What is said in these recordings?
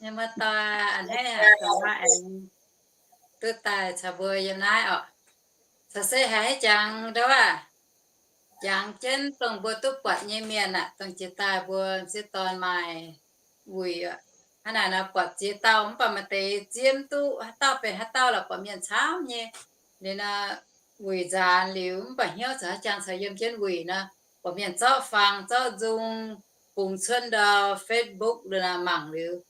Muoz-doic a'hneiv, dongh wuov aengx duqv daaih caux mbuo yiem naaiv orqc. Caux se haiz haaix jangx ndau aac, jangx jienv dongh mbuo duqv buatc nyei mienh aac, dongh jiex daaih mbuo m'sieqv dorn maaih wuic aqv. Hnangv naaic nor buatc ziex dauh mv baac maaih deix zieqv mv duqv, haaix dauh benx haaix dauh lorqc, buatc mienh camv nyei. Liuz nor wuic nzaanx liuz mv baac hnyouv caux haaix jangx caux yiem jienv wuic nor, buatc mienh zorqv fangx zorqv nzung bungx cuotv ndau Facebook liuz nor mangc liuz,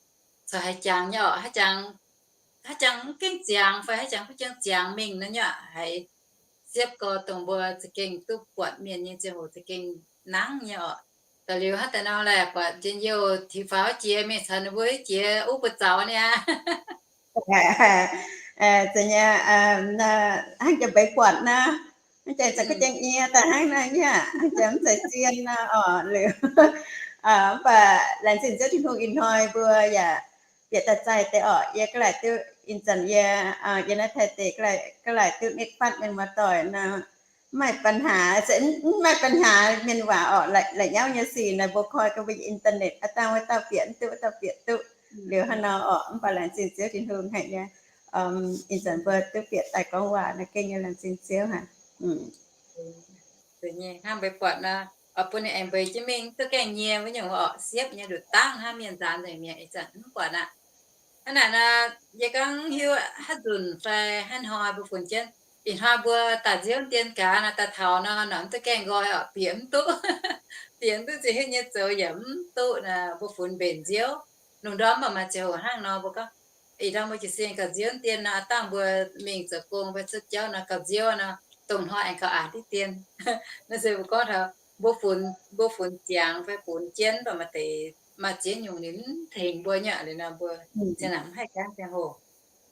caux haaix jangx nyei orqc, haaix jangx, haaix jangx mv gengh ziangx fai haaix jangx mv gengh ziangx mingh nor nyei aqv. Haiz siepv gorx dongh mbuo za'gengh duqv buatc mienh nyei ziangh hoc za'gengh nangv nyei orqc. Da'liuz hnangv daaih nor laeh buatc njien-youh tiux faaux jiex mingh caux ninh mbuo jiex uv buoz zaux niaa. Zeiz nyei, hnangv jiex mbeix buatc nor, hnangv jiex za'gengh nyie daaih hnangv naaiv nyei aqv, hnangv jiex mv zeiz zien nor orqc. Liuz mv baac laengz zingh Ziouv Tin-Hungh ih hnoi mbuo yaac bieqc daaih zaih deix orqc. Yie ga'laaic duqv ih zanc yie, yie naaiv Taiv deic ga'laaic duqv nitv fatv mienh muoz-doic nor, mv maaih ปัญหา, mv maaih ปัญหา mienh waac orqc. La'nyauv nyei sic naaic mbuo koi ga'mv internet, aav dangh wuov dauh bieqc mv duqv, wuov dauh bieqc duqv. Liuz hnangv nor orqc, mv baac laengz zingh Ziouv Tin-Hungh haic nyei. Ih zanc mbuo duqv bieqc daaih gorngv waac naaiv gengh nyei laengz zingh Ziouv haic. Hnangv mbeix buatc nor, oix bun ninh aengx mbeix jienv mingh duqv gaengh nyie wuov nyungc orqc, siepv nyei nduqc dangv hnangv mienh nzaanx nzengc mi'aqv. Ih zanc mv buatc aqv. Hnangv naaic nor, yie gorngv hiuv haaix nzunc fai haaix hnoi mbuo funx jienv. Ih hnoi mbuo daaih nziouv dien gaax nor, daaih taux nor, nor mv duqv gaengh nqoi orqc, bieqc mv duqv, bieqc mv duqv nziex hiuv nyei zoux yaac mv duqv nor, mbuo funx mbenc nziouv. Lungh ndorm mv baac maaih ziangh hoc hnangv nor mbuo gorngv, ih ndorm mbuo jiez sin gauh nziouv dien nor, dangh mbuo mingh zoux gong fai cuotv jauv nor gauh nziouv nor, dongh hnoi aengx gauh aqc diqv dien. Naaiv se mbuo gorngv taux mbuo funx, mbuo funx ziangx fai funx jienv mv baac maaih deix maaih ziex nyungc ninh mv tengx mbuo nyei liuz nor, mbuo ziang naaic mv haih gaanv ziangh hoc.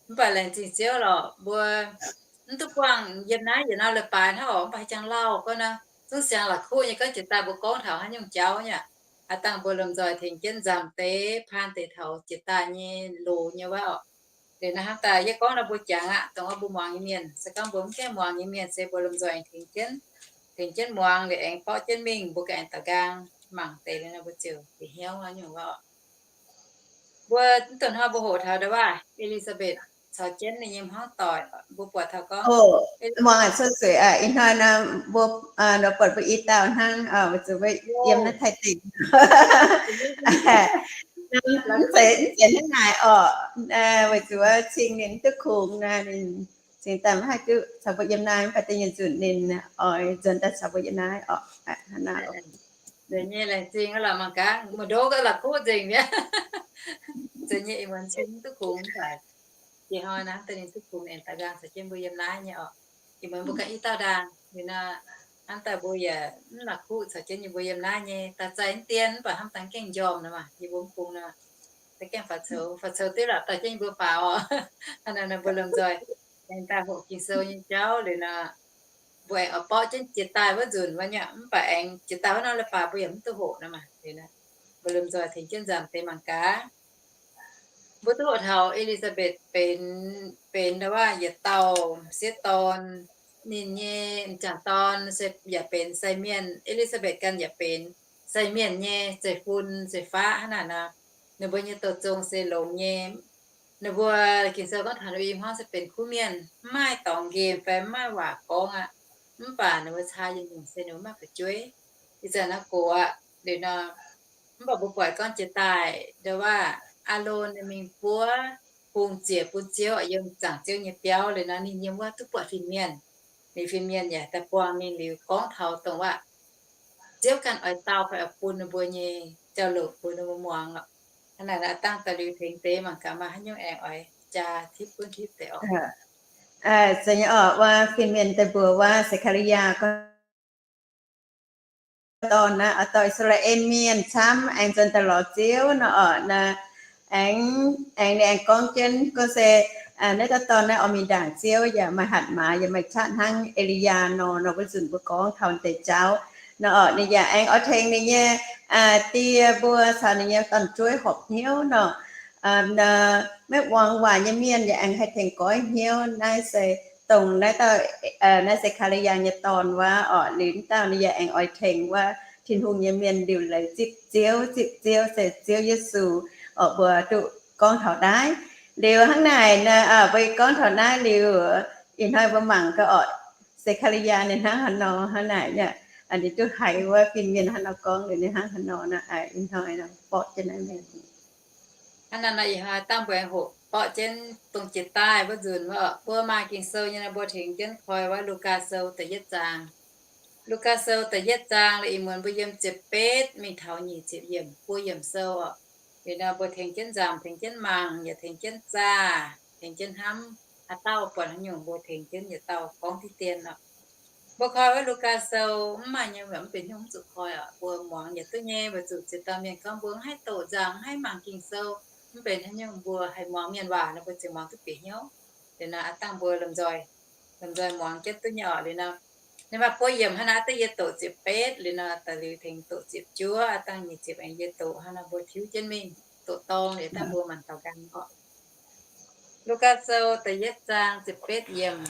Mv baac laengz zingh Ziouv lorqc, mbuo mv duqv buangh yiem naaiv yietc norm leiz-baaix hnangv orqc, mv baac haaix jangx lauh gorngv nor, zungv siang la'kuqv nyei gorngv jiex daaih mbuo gorngv taux haaix nyungc jauv nyei aqv. Aav dangh mbuo lomh nzoih tengx jienv nzamc deix, paan deix taux jiex daaih nyei loz nyei waac orqc. Liuz naaiv hnangv daaih yie gorngv nor mbuo jangx aqv, dongh wuov mbuo muangx nyei mienh, se gorngv mbuo mv gaengh muangx nyei mienh se mbuo lomh nzoih aengx tengx jienv, tengx jienv muangx liuz aengx borqv jienv mingh, mbuo ganh aengx daux nqaang mangc deix liuz nor mbuo ziouc bieqc hnyouv wuov nyungc waac orqc. Mbuo mv dongh hnoi mbuo hoqc taux ndau waac E^li^saa^mbetc caux jienv ninh nyei hmuangv doic, mbuo buatc taux gorngv, muangx aqv, cuotv zuiz aqv. Ih hnoi nor mbuo, nor buatc mbuo i dauh hnangv, weic zuqc mbuo yiem naaiv Taiv deic, mv zeiz, mv zeiz hnangv naaic orqc. Weic zuqc wuov cing ninh mv duqv kungx nor, ninh cingx daaih mv haih duqv caux mbuo yiem naaiv, mv baac da'nyeic nzunc ninh oix nzuonx daaih caux mbuo yiem naaiv orqc. Hnangv naaic. Zeiz nyei, laengz zingh lorqc, mangc gaax, muoz-ndoqv gauh la'kuqv nzengc mi'aqv. Zeiz nyei, ih muonz cing mv duqv kungx, mv baac jiex hnoi naaiv daaih ninh duqv kungx aengx daux nqaang caux jienv mbuo yiem naaiv nyei orqc. Ih muonz mbuo ganh i dauh ndaangc liuz nor, hnamv daaih mbuo yaac mv la'kuqv caux jienv yie mbuo yiem naaiv nyei. Daaih zaih mv dien mv baac hnamv daaih gengh njormh nor maah, yie mbuo mv bung nor, daaih gengh faaux coux, faaux coux duqv lorqc daaih jienv yie mbuo faaux orqc. Hnangv naaic nor mbuo lomh nzoih aengx daaih hoqc Ging-Sou nyei jauv liuz nor, mbuo aengx oix borqv jienv jiex daaih wuov nzunc wuov nyei, mv baac aengx jiex daaih wuov norm leiz-baaix mbuo yaac mv duqv hoqc nor maah. Liuz nor, mbuo lomh nzoih tengx jienv nzamc deix mangc gaax. Mbuo duqv hoqc taux E^li^saa^mbetc benx, benx ndau waac yietc dauh m'sieqv dorn. Ninh nyei m'jangc dorn se yaac benx sai mienh. E^li^saa^mbetc ganh yaac benx sai mienh nyei, zeiv-fun zeiv-faqv hnangv naaic nor. Ninh mbuo nyei douz zong se longx nyei. Ninh mbuo Ging-Sou gorngv taux ninh mbuo i hmuangv se benx kuv mienh, mv maaih dorngx nqemh fai mv maaih waac gorngv aqv. Mv baac ninh mbuo caa yietc nyungc se ninh mbuo maiv fu'jueiv. Ih zanc naaiv gox aqv liuz nor, mv baac mbuo buatc gorngv jiex daaih ndau waac Aalon ninh mingh buov hungh ziec bun Ziouv, yiem zaangc Ziouv nyei biauv liuz nor, ninh yiem wuov duqv buatc fin-mienh. Ninh fin-mienh yaac daaih buangh ninh liuz gorngv taux dongh waac Ziouv ganh oix dau fai oix bun ninh mbuo nyei jauv-louc bun ninh mbuo muangx lorqc. Hnangv naaic nor, dangh daaih liuz tengx deix mangc gaax maaih haaix nyungc aengx oix jaa tipv gunv tipv deix orqc. Zeiz nyei orqc, wuov fin-mienh daaih mbuox wuov Se^kaa^li^yaa gorngv, dorn naaiv oix dorh I^saa^laa^en Mienh camv aengx nzuonx daaih lorz Ziouv nor orqc. Aengx, aengx ninh aengx gorngv jienv gorngv se naaiv dauh dorn naaiv oix mingh ndaangc Ziouv yaac maaih hatc maaz yaac maaih qaqv hnangv E^li^yaa nor, nor wuov nzunc mbuo gorngv taux deix jauv nor orqc. Ninh yaac aengx oix tengx ninh nyei die mbuo caux ninh nyei dorn-jueiv horpc hnyouv nor. Maiv muangx waac nyei mienh yaac aengx haih tengx goiv hnyouv. Naaiv se dongh naaiv dauh, naaiv Se^kaa^li^yaa nyei dorn wuov orqc. Liuz dauh ninh yaac aengx oix tengx wuov Tin-Hungh nyei mienh liuc leiz zipv Ziouv, zipv Ziouv se Ziouv Yesu orqc. Mbuo duqv gorngv taux naaiv. Liuz hnangv naaic nor, mbuo gorngv taux naaiv liuz, ih hnoi mbuo mangc gaax orqc, Se^kaa^li^yaa ninh hnangv haaix nor hnangv naaic yaac, ninh duqv haiz wuov fin-mienh hnangv haaix nor gorngv liuz ninh hnangv haaix nor nor, ih hnoi nor borqv jienv naaiv mingh. Hnangv naaiv nor ih hnoi dangh mbuo hoqc borqv jienv dongh jiex daaih wuov nzunc wuov, mbuo maaih Ging-Sou nyei nor mbuo tengx jienv koi wuov Lugaa Sou da'yietv zaang. Lugaa Sou da'yietv zaang lorqc, ih muonz mbuo yiem ziepc betv mingh taux nyic ziepc yiemc, buo yiemc sou orqc. Liuz nor mbuo tengx jienv nzamc, tengx jienv mangc, yaac tengx jienv zaah, tengx jienv hnamv. Haaix dauh buatc haaix nyungc mbuo tengx jienv yietc dauh gorngv diqv dien orqc. Mbuo koi wuov Lugaa Sou mv maaih nyei, mv benx hnyouv mv zuqc koi orqc. Mbuo muangx yaac duqv nyei, weic zuqc ziex dauh mienh gorngv mbuo mv haih doqc nzangc, mv haih mangc Ging-Sou, mv benx haaix nyungc mbuo haih muangx mienh waac nor mbuo ziouc muangx duqv bieqc hnyouv. Liuz nor aav dangh mbuo lomh nzoih, lomh nzoih muangx jienv duqv nyei orqc. Liuz nor ninh maaih buo yiemc, hnangv naaiv da'yietv doqc ziepc betv, liuz nor da'liuz tengx doqc ziepc juov, aav dangh nyic ziepc aengx yietc doqc, hnangv nor mbuo tiuv jienv mingh doqc dorng liuz dangh mbuo mangc taux ganh orqc. Lugaa Sou da'yietv zaang ziepc betv yiemc.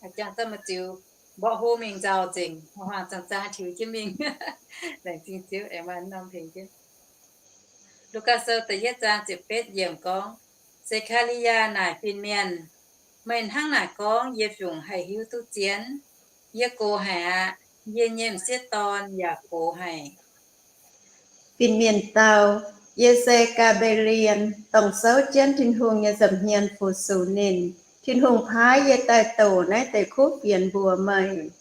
Jangx za'gengh mbuo ziux mborqv hlo mingh nzauh nzengc, hmuangx zaang zaang tiux jienv mingh. Laengz zingh Ziouv aengx maaih norm tengx jienv. Lugaa Sou da'yietv zaang ziepc betv yiemc gorngv, Se^kaa^li^yaa naaic fin-mienh, Meih hnangv naaic gorngv yie fiungc haih hiuv duqv zien? Yie gox haic aqv. Yie nyei m'sieqv dorn yaac gox haic. Fin-mienh dau, Yie se Gaa^mbe^lien, dongh souv jienv Tin-Hungh nyei nza'hmien fu-sux ninh. Tin-Hungh paaiv yie daaih doqc naaiv deix kuv fienx mbuox meih.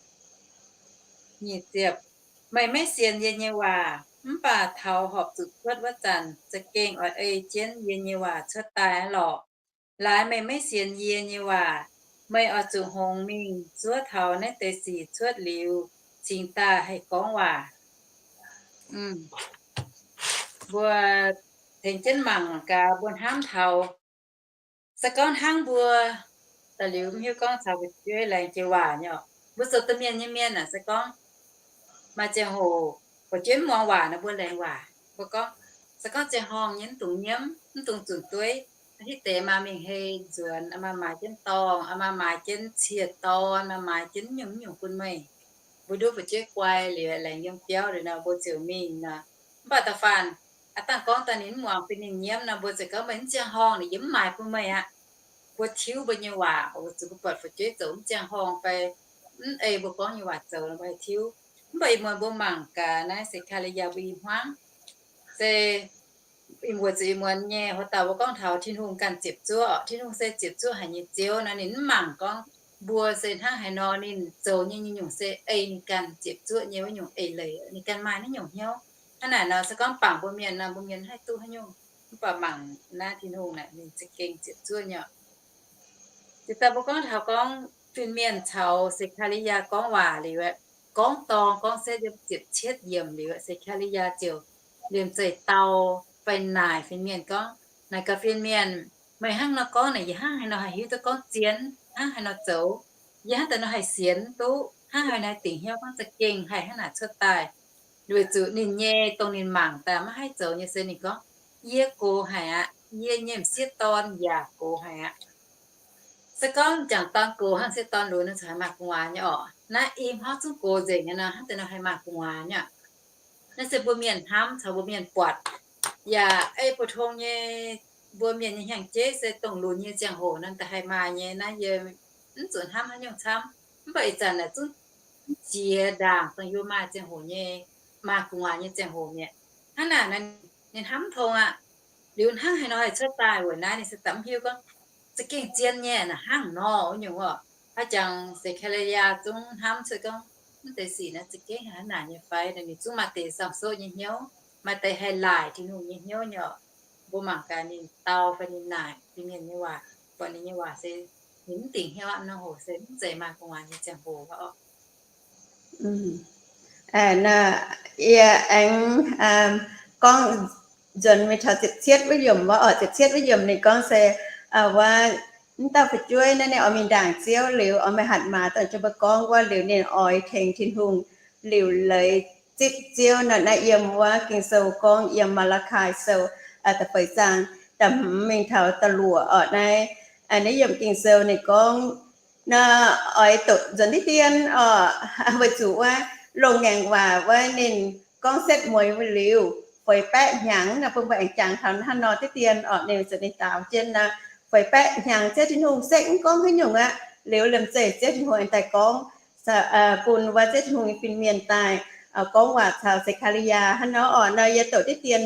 Meih maiv sienx yie nyei waac, mv baac taux horpc zuqc cuotv wuov zanc za'gengh oix ei jienv yie nyei waac cuotv daaih aqv lorqc. Laaix meih maiv sienx yie nyei waac, meih oix zuqc hngongx mingh zuov taux naaiv deix sic cuotv liuz, cingx daaih haih gorngv waac. Mbuo tengx jienv mangc gaax mbuo hnamv taux, se gorngv hnangv mbuo da'liuz mv hiuv gorngv caux fu'jueiv laengz jiex waac nyei orqc. Mbuo zoux domh mienh nyei mienh aeqv, se gorngv maaih ziangh hoc fu'jueiv mv muangx waac nor mbuo laengz waac, mbuo gorngv, se gorngv ziangh horngh nyei mv dungx nyiemv, mv dungx zunc dueiv, hitv deix maaih mingh hei nzuonx, maaih maaiz jienv dorngh, maaih maaiz jienv ciex dorn, maaih maaiz jienv nyungc-nyungc bun meih. Mbuo nduov fu'jueiv guai liuz, laengz yiem biauv liuz nor mbuo ziouc mingh nor. Mv baac da'faanh aav dangh gorngv daaih ninh mv muangx fai ninh nyiemv nor, mbuo ziouc gorngv meih mv ziangh horngh, ninh yiem mv maaiz bun meih aqv. Mbuo tiuv mbuo nyei waac, weic zuqc mbuo buatc fu'jueiv zoux mv ziangh horngh fai mv ei mbuo gorngv nyei waac zoux nor mbuo haih tiuv. Mv baac ih muonz mbuo mangc gaax naaiv Se^kaa^li^yaa mbuo i hmuangv, se ih muonz zuqc ih muonz nyei hoc dauh mbuo gorngv taux Tin-Hungh ganh ziepc zuoqv. Tin-Hungh se ziepc zuoqv haic nyei Ziouv nor, ninh mv mangc gorngv mbuo se hnangv haaix nor, ninh zoux nyei nyungc-nyungc se ei ninh ganh ziepc zuoqv nyei wuov nyungc eix leiz, ninh ganh maaih naaiv nyungc hnyouv. Hnangv naaic nor se gorngv bangc mbuo mienh nor, mbuo mienh haih duqv haaix nyungc, mv baac mangc naaiv Tin-Hungh naaic ninh za'gengh ziepc zuoqv nyei. Jiex daaih mbuo gorngv taux gorngv fin-mienh caux Se^kaa^li^yaa gorngv waac liuz, gorngv dorng gorngv setv yiem ziepc cietv yiemc liuz, Se^kaa^li^yaa ziouc liemh zeih dau fai naaic fin-mienh gorngv, naaic gaax fin-mienh, meih hnangv nor gorngv naaic, yie hnangv haaix nor haih hiuv duqv gorngv zien, hnangv haaix nor zoux? Yie hnangv daaih nor haih sienx duqv, hnangv haaix nor haih dingc hnyouv gorngv za'gengh haih hnangv naaic cuotv daaih? Weic zuqc ninh nyei dongh ninh mangc daaih maiv haih zoux nyei se ninh gorngv, yie gox haic aqv, yie nyei m'sieqv dorn yaac gox haic aqv. Se gorngv m'jangc dorn gox hnangv m'sieqv dorn lunx nor, ziouc haih maaih gu'nguaaz nyei orqc. Naaiv i hmuangv zungv gox nzengc nyei nor, hnangv deix nor haih maaih gu'nguaaz nyei aqv. Naaiv se mbuo mienh hnamv caux mbuo mienh buatc. Yaac ei bu tong nyei, mbuo mienh nyei hnyangx-jeiv se dongh lunx nyei ziangh hoc nor, da'haih maaih nyei. Naaiv yie mv zuqc hnamv haaix nyungc camv. Mv baac ih zanc naaic zungv jiex ndaangc dongh yie maaih ziangh hoc nyei, maaih gu'nguaaz nyei ziangh hoc mi'aqv. Hnangv naaic, ninh hnamv mv tong aqv. Liuz hnangv haaix nor haih cuotv daaih weic naaiv ninh se da'mv hiuv gorngv za'gengh zien nyei naaic hnangv nor wuov nyungc orqc. Haaix jangx Se^kaa^li^yaa zungv hnamv cuotv gorngv, mv deix sic naaiv za'gengh hnangv naaic nyei fai? Ninh zungv maaih deix samv-soqv nyei hnyouv, maaih deix haih laaic Tin-Hungh nyei hnyouv nyei orqc. Mbuo mangc gaax ninh dau fai ninh naaic fin-mienh nyei waac, buatc ninh nyei waac se ninh mv dingc hnyouv aqv nor, hoc se mv zeiz maaih gu'nguaaz nyei ziangh hoc orqc. Yie aengx gorngv nzuonx mingh taux ziepc cietv wuov yiemc wuov orqc. Ziepc cietv wuov yiemc ninh gorngv se, wuov, mv dauh fu'jueiv naaiv ninh oix mingh ndaangc Ziouv liuz, oix mingh hatc maaz dongh jienv mbuo gorngv wuov liuz, ninh oix tengx Tin-Hungh liuc leiz zipv Ziouv nor. Naaiv yiem wuov Ging-Sou gorngv yiem Maa^laa^kai Sou da'feix zaang da'hmz mingh taux da'luoqc orqc. Naaiv, naaiv yiem Ging-Sou ninh gorngv nor, oix doqc nzuonx diqv dien orqc, weic zuqc wuov loz-ngaengc waac wuov ninh gorngv setv mueiz mbuo liuz, feix baeqv hnyangx nor, bun mbuo aengx jangx taux hnangv nor diqv dien orqc, ninh zuqc ninh daaux jienv nor, feix baeqv hnyangx Ziouv Tin-Hungh se mv gorngv haaix nyungc aqv. Liuz liemh zeih Ziouv Tin-Hungh aengx daaih gorngv, bun wuov Ziouv Tin-Hungh nyei fin-mienh daaih gorngv waac caux Se^kaa^li^yaa hnangv nor orqc. Nor yie douc diqv dien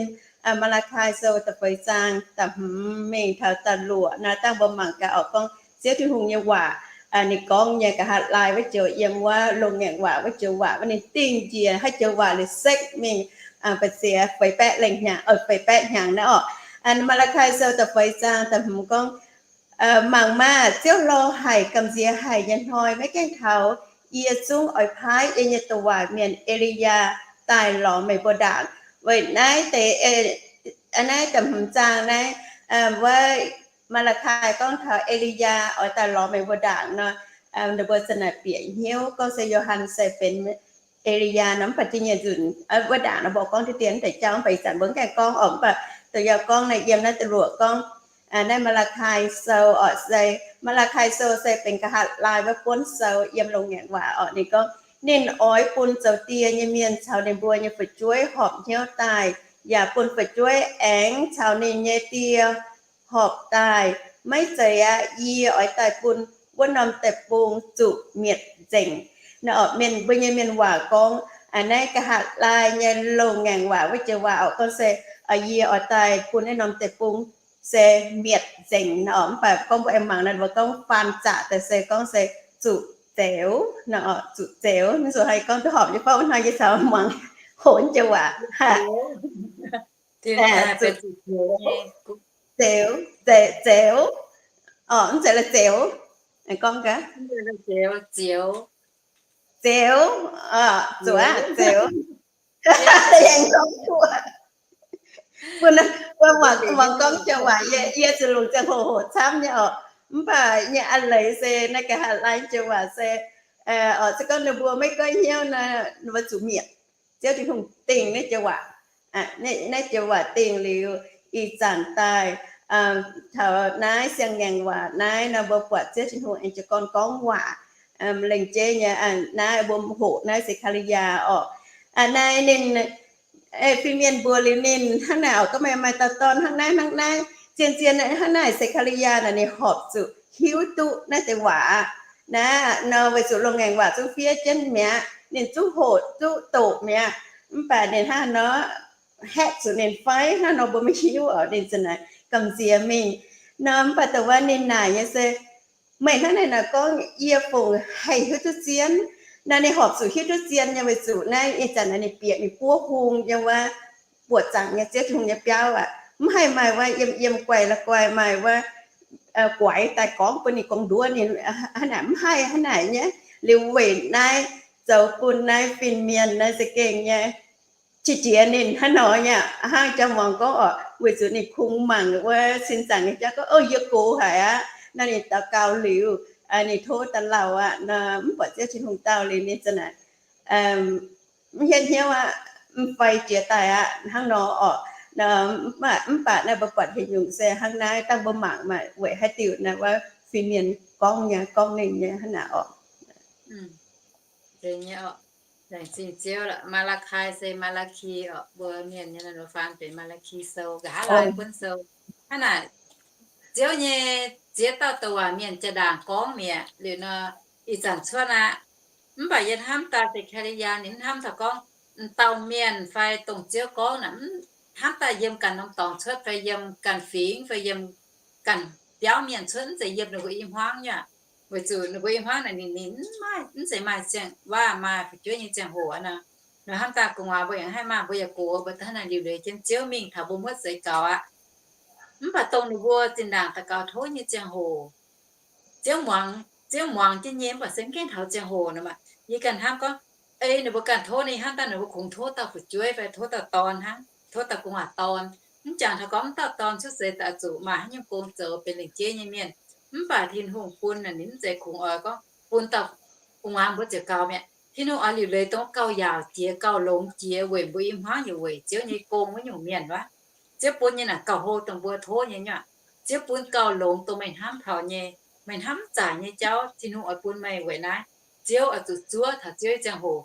Maa^laa^kai Sou da'feix zaang da'hmz mingh taux da'luoqc nor, dangh mbuo mangc gaax orqc, gorngv Ziouv Tin-Hungh nyei waac, ninh gorngv nyei nqa'haav laai wuov joux, yiem wuov loz-ngaengc waac wuov joux waac, wuov ninh dingh njiec haaix joux waac liuz sekv mingh, ba'ziex feix baeqv lengh hnyangx, feix baeqv hnyangx naaiv orqc. Maa^laa^kai Sou da'feix zaang da'hmz gorngv, Mangc maah! Ziouv lorh haic, gamh nziex haic nyei hnoi maiv gaengh taux yie zungv oix paaiv yie nyei douc waac mienh E^li^yaa daaih lorz meih mbuo ndaangc. Weic naaiv deix, naaiv da'hmz zaang naaiv, wuov Maa^laa^kai gorngv taux E^li^yaa oix daaih lorz meih mbuo ndaangc nor, ninh mbuo za'naaic bieqc hnyouv gorngv se Yo^han se benx E^li^yaa nor, mv baac da'nyeic nzunc wuov ndaangc nor mbuo gorngv diqv dien deix jauv, mv baac ih zanc mbuo mv gaengh gorngv orqc. Mv baac douc yaac gorngv naaiv yiem naaiv da'luoqc gorngv, naaiv Maa^laa^kai Sou orqc, se Maa^laa^kai Sou se benx nqa'haav laai wuov buonv sou yiem loz-ngaengc waac orqc. Ninh gorngv, Ninh oix bun zoux die nyei mienh caux ninh mbuo nyei fu'jueiv horpc hnyouv daaih, yaac bun fu'jueiv aengx caux ninh nyei die horpc daaih. Maiv zeiz aqv. Yie oix daaih bun wuov norm deic-bung zuqc mietc nzengc. Naaiv orqc, mienh, mbuo nyei mienh waac gorngv, naaiv nqa'haav laai nyei loz-ngaengc waac wuov joux waac orqc, gorngv se, Yie oix daaih bun naaiv norm deic-bung se mietc nzengc nor. Mv baac gorngv mbuo aengx mangc naaiv mbuo gorngv faan zaqc daaih se gorngv se zuqc zeux nor, zuqc zeux. Mv zuqc haih gorngv duqv horpc nyei fai? Wuov hnoi yie caux muangx hoqc joux waac. Zeux, zeux, orqc, mv zeiz la'zeux. Gorngv gaax, zeux, zuqc aqv, zeux. Aengx gorngv duqv. Mbuo, mbuo muangx gorngv joux waac, yie, yie zuqc longc ziangh hoc hoqc camv nyei orqc. Mv baac nyei a'leiz se naaiv nqa'haav laai joux waac se, orqc, se gorngv ninh mbuo maiv goiv hnyouv nor, ninh mbuo zuqc mietc. Ziouv Tin-Hungh dingh naaiv joux waac. Naaiv joux waac dingh liuz, ih zanc daaih taux naaiv siang-ngaengc waac naaiv nor, mbuo buatc Ziouv Tin-Hungh aengx jiez gorn gorngv waac lengc jeiv nyei. Naaiv mbuo hoqc naaiv Se^kaa^li^yaa orqc. Naaiv ninh, fin-mienh mbuox liuz ninh hnangv naaic orqc, gorngv, Meih maaih dauh dorn hnangv naaiv hnangv naaiv. Zien-zien hnangv naaic, Se^kaa^li^yaa naaic ninh horpc zuqc hiuv duqv naaiv deix waac aqv. Naaiv nor weic zuqc loz-ngaengc waac zungv fiev jienv mi'aqv, ninh zungv hoqc zungv doqc mi'aqv. Mv baac ninh hnangv nor haeqv zuqc ninh fai hnangv nor mbuo maiv hiuv orqc. Ninh za'naaic gamh nziex mingh nor, mv baac dongh wuov ninh naaic nyei se, Meih hnangv naaic nor gorngv, yie fungc haih hiuv duqv zien? Naaiv ninh horpc zuqc hiuv duqv zien nyei weic zuqc naaiv ih zanc naaiv ninh bieqc ninh buov hung nyei wuov, buoqc zaangc nyei Ziouv Tin-Hungh nyei biauv aqv. Mv haih maaih wuov yiem yiem guaih la'guaih maaih wuov guaix daaih gorngv bun ninh gorngv nduov ninh hnangv naaic, mv haih hnangv naaic nyei. Liuz weic naaiv zoux bun naaiv fin-mienh naaiv za'gengh nyei qiex jiez ninh hnangv nor nyei. Hnangv jang muangx gorngv orqc, weic zuqc ninh kungx mangc wuov sin zaangc nyei jauv gorngv, O, yie gox haic aqv. Naaiv ninh daux gaux liuz, ninh tov daaih lauh aqv, mv buatc Ziouv Tin-Hungh dau liuz ninh za'naaic mv hietv hnyouv aqv, mv fai jiex daaih aqv hnangv nor orqc. Mv baac naaiv mbuo buatc haaix nyungc se hnangv naaiv, dangh mbuo mangc maaih weic haaix diuc naaiv wuov fin-mienh gorngv nyei, gorngv ninh nyei hnangv naaic orqc. Laengz zingh Ziouv. Maa^laa^kai se Maa^laa^ki orqc, mbuo mienh nyei nor faan benx Maa^laa^ki Sou, nqa'haav laai buonv sou. Hnangv naaic, Ziouv nyei, ziex dauh douc waac mienh jaa-ndaangc gorngv mi'aqv liuz nor, ih zanc cuotv aqv. Mv baac yie hnamv daaih Se^kaa^li^yaa ninh mv hnamv taux gorngv m'dauh mienh fai dongh Ziouv gorngv naaic, mv hnamv daaih yiem ganh norm dorngx cuotv fai yiem ganh fingx fai yiem ganh biauv mienh cuotv, mv zeiz yiem ninh mbuo i hmuangv nyei aqv. Weic zuqc ninh mbuo i hmuangv naaic ninh, ninh mv maaih, mv zeiz maaih ziangh, waac maaih fu'jueiv nyei ziangh hoc aqv nor. Nor hnamv daaih gu'nguaaz mbuo yaac haih maaih, mbuo yaac gox, mbuo hnangv naaic liuc leiz jienv Ziouv mingh taux mbuo muotv seix gaux aqv. Mv baac dongh ninh mbuo zinh ndaangc daux gaux tov nyei ziangh hoc, Ziouv muangx, Ziouv muangx jienv nyei, mv baac se mv gaengh taux ziangh hoc nor maah. Yie ganh hnamv gorngv, ei ninh mbuo ganh tov, ninh hnamv daaih ninh mbuo kungx tov dauh fu'jueiv fai tov dauh dorn hnangv, tov dauh gu'nguaaz dorn. Mv jangx taux gorngv mv dauh dorn cuotv seix daaih zuqc maaih haaix nyungc gong zoux benx lengc jeiv nyei mienh. Mv baac Tin-Hungh bun naaic ninh mv zeiz kungx oix gorngv bun dauh gu'nguaaz mbuo ziouc gaux mi'aqv. Tin-Hungh oix liuc leiz dongh gauh yaauc jiex, gauh longx jiex, weic mbuo i hmuangv yaac weic Ziouv nyei gong wuov nyungc mienh wuov. Ziouv bun nyei naaic gauh hlo dongh mbuo tov nyei nyuoqc. Ziouv bun gauh longx dongh meih hnamv taux nyei, meih hnamv mv zaaic nyei jauv, Tin-Hungh oix bun meih weic naaiv. Ziouv oix zuqc zuov taux Ziouv nyei ziangh hoc.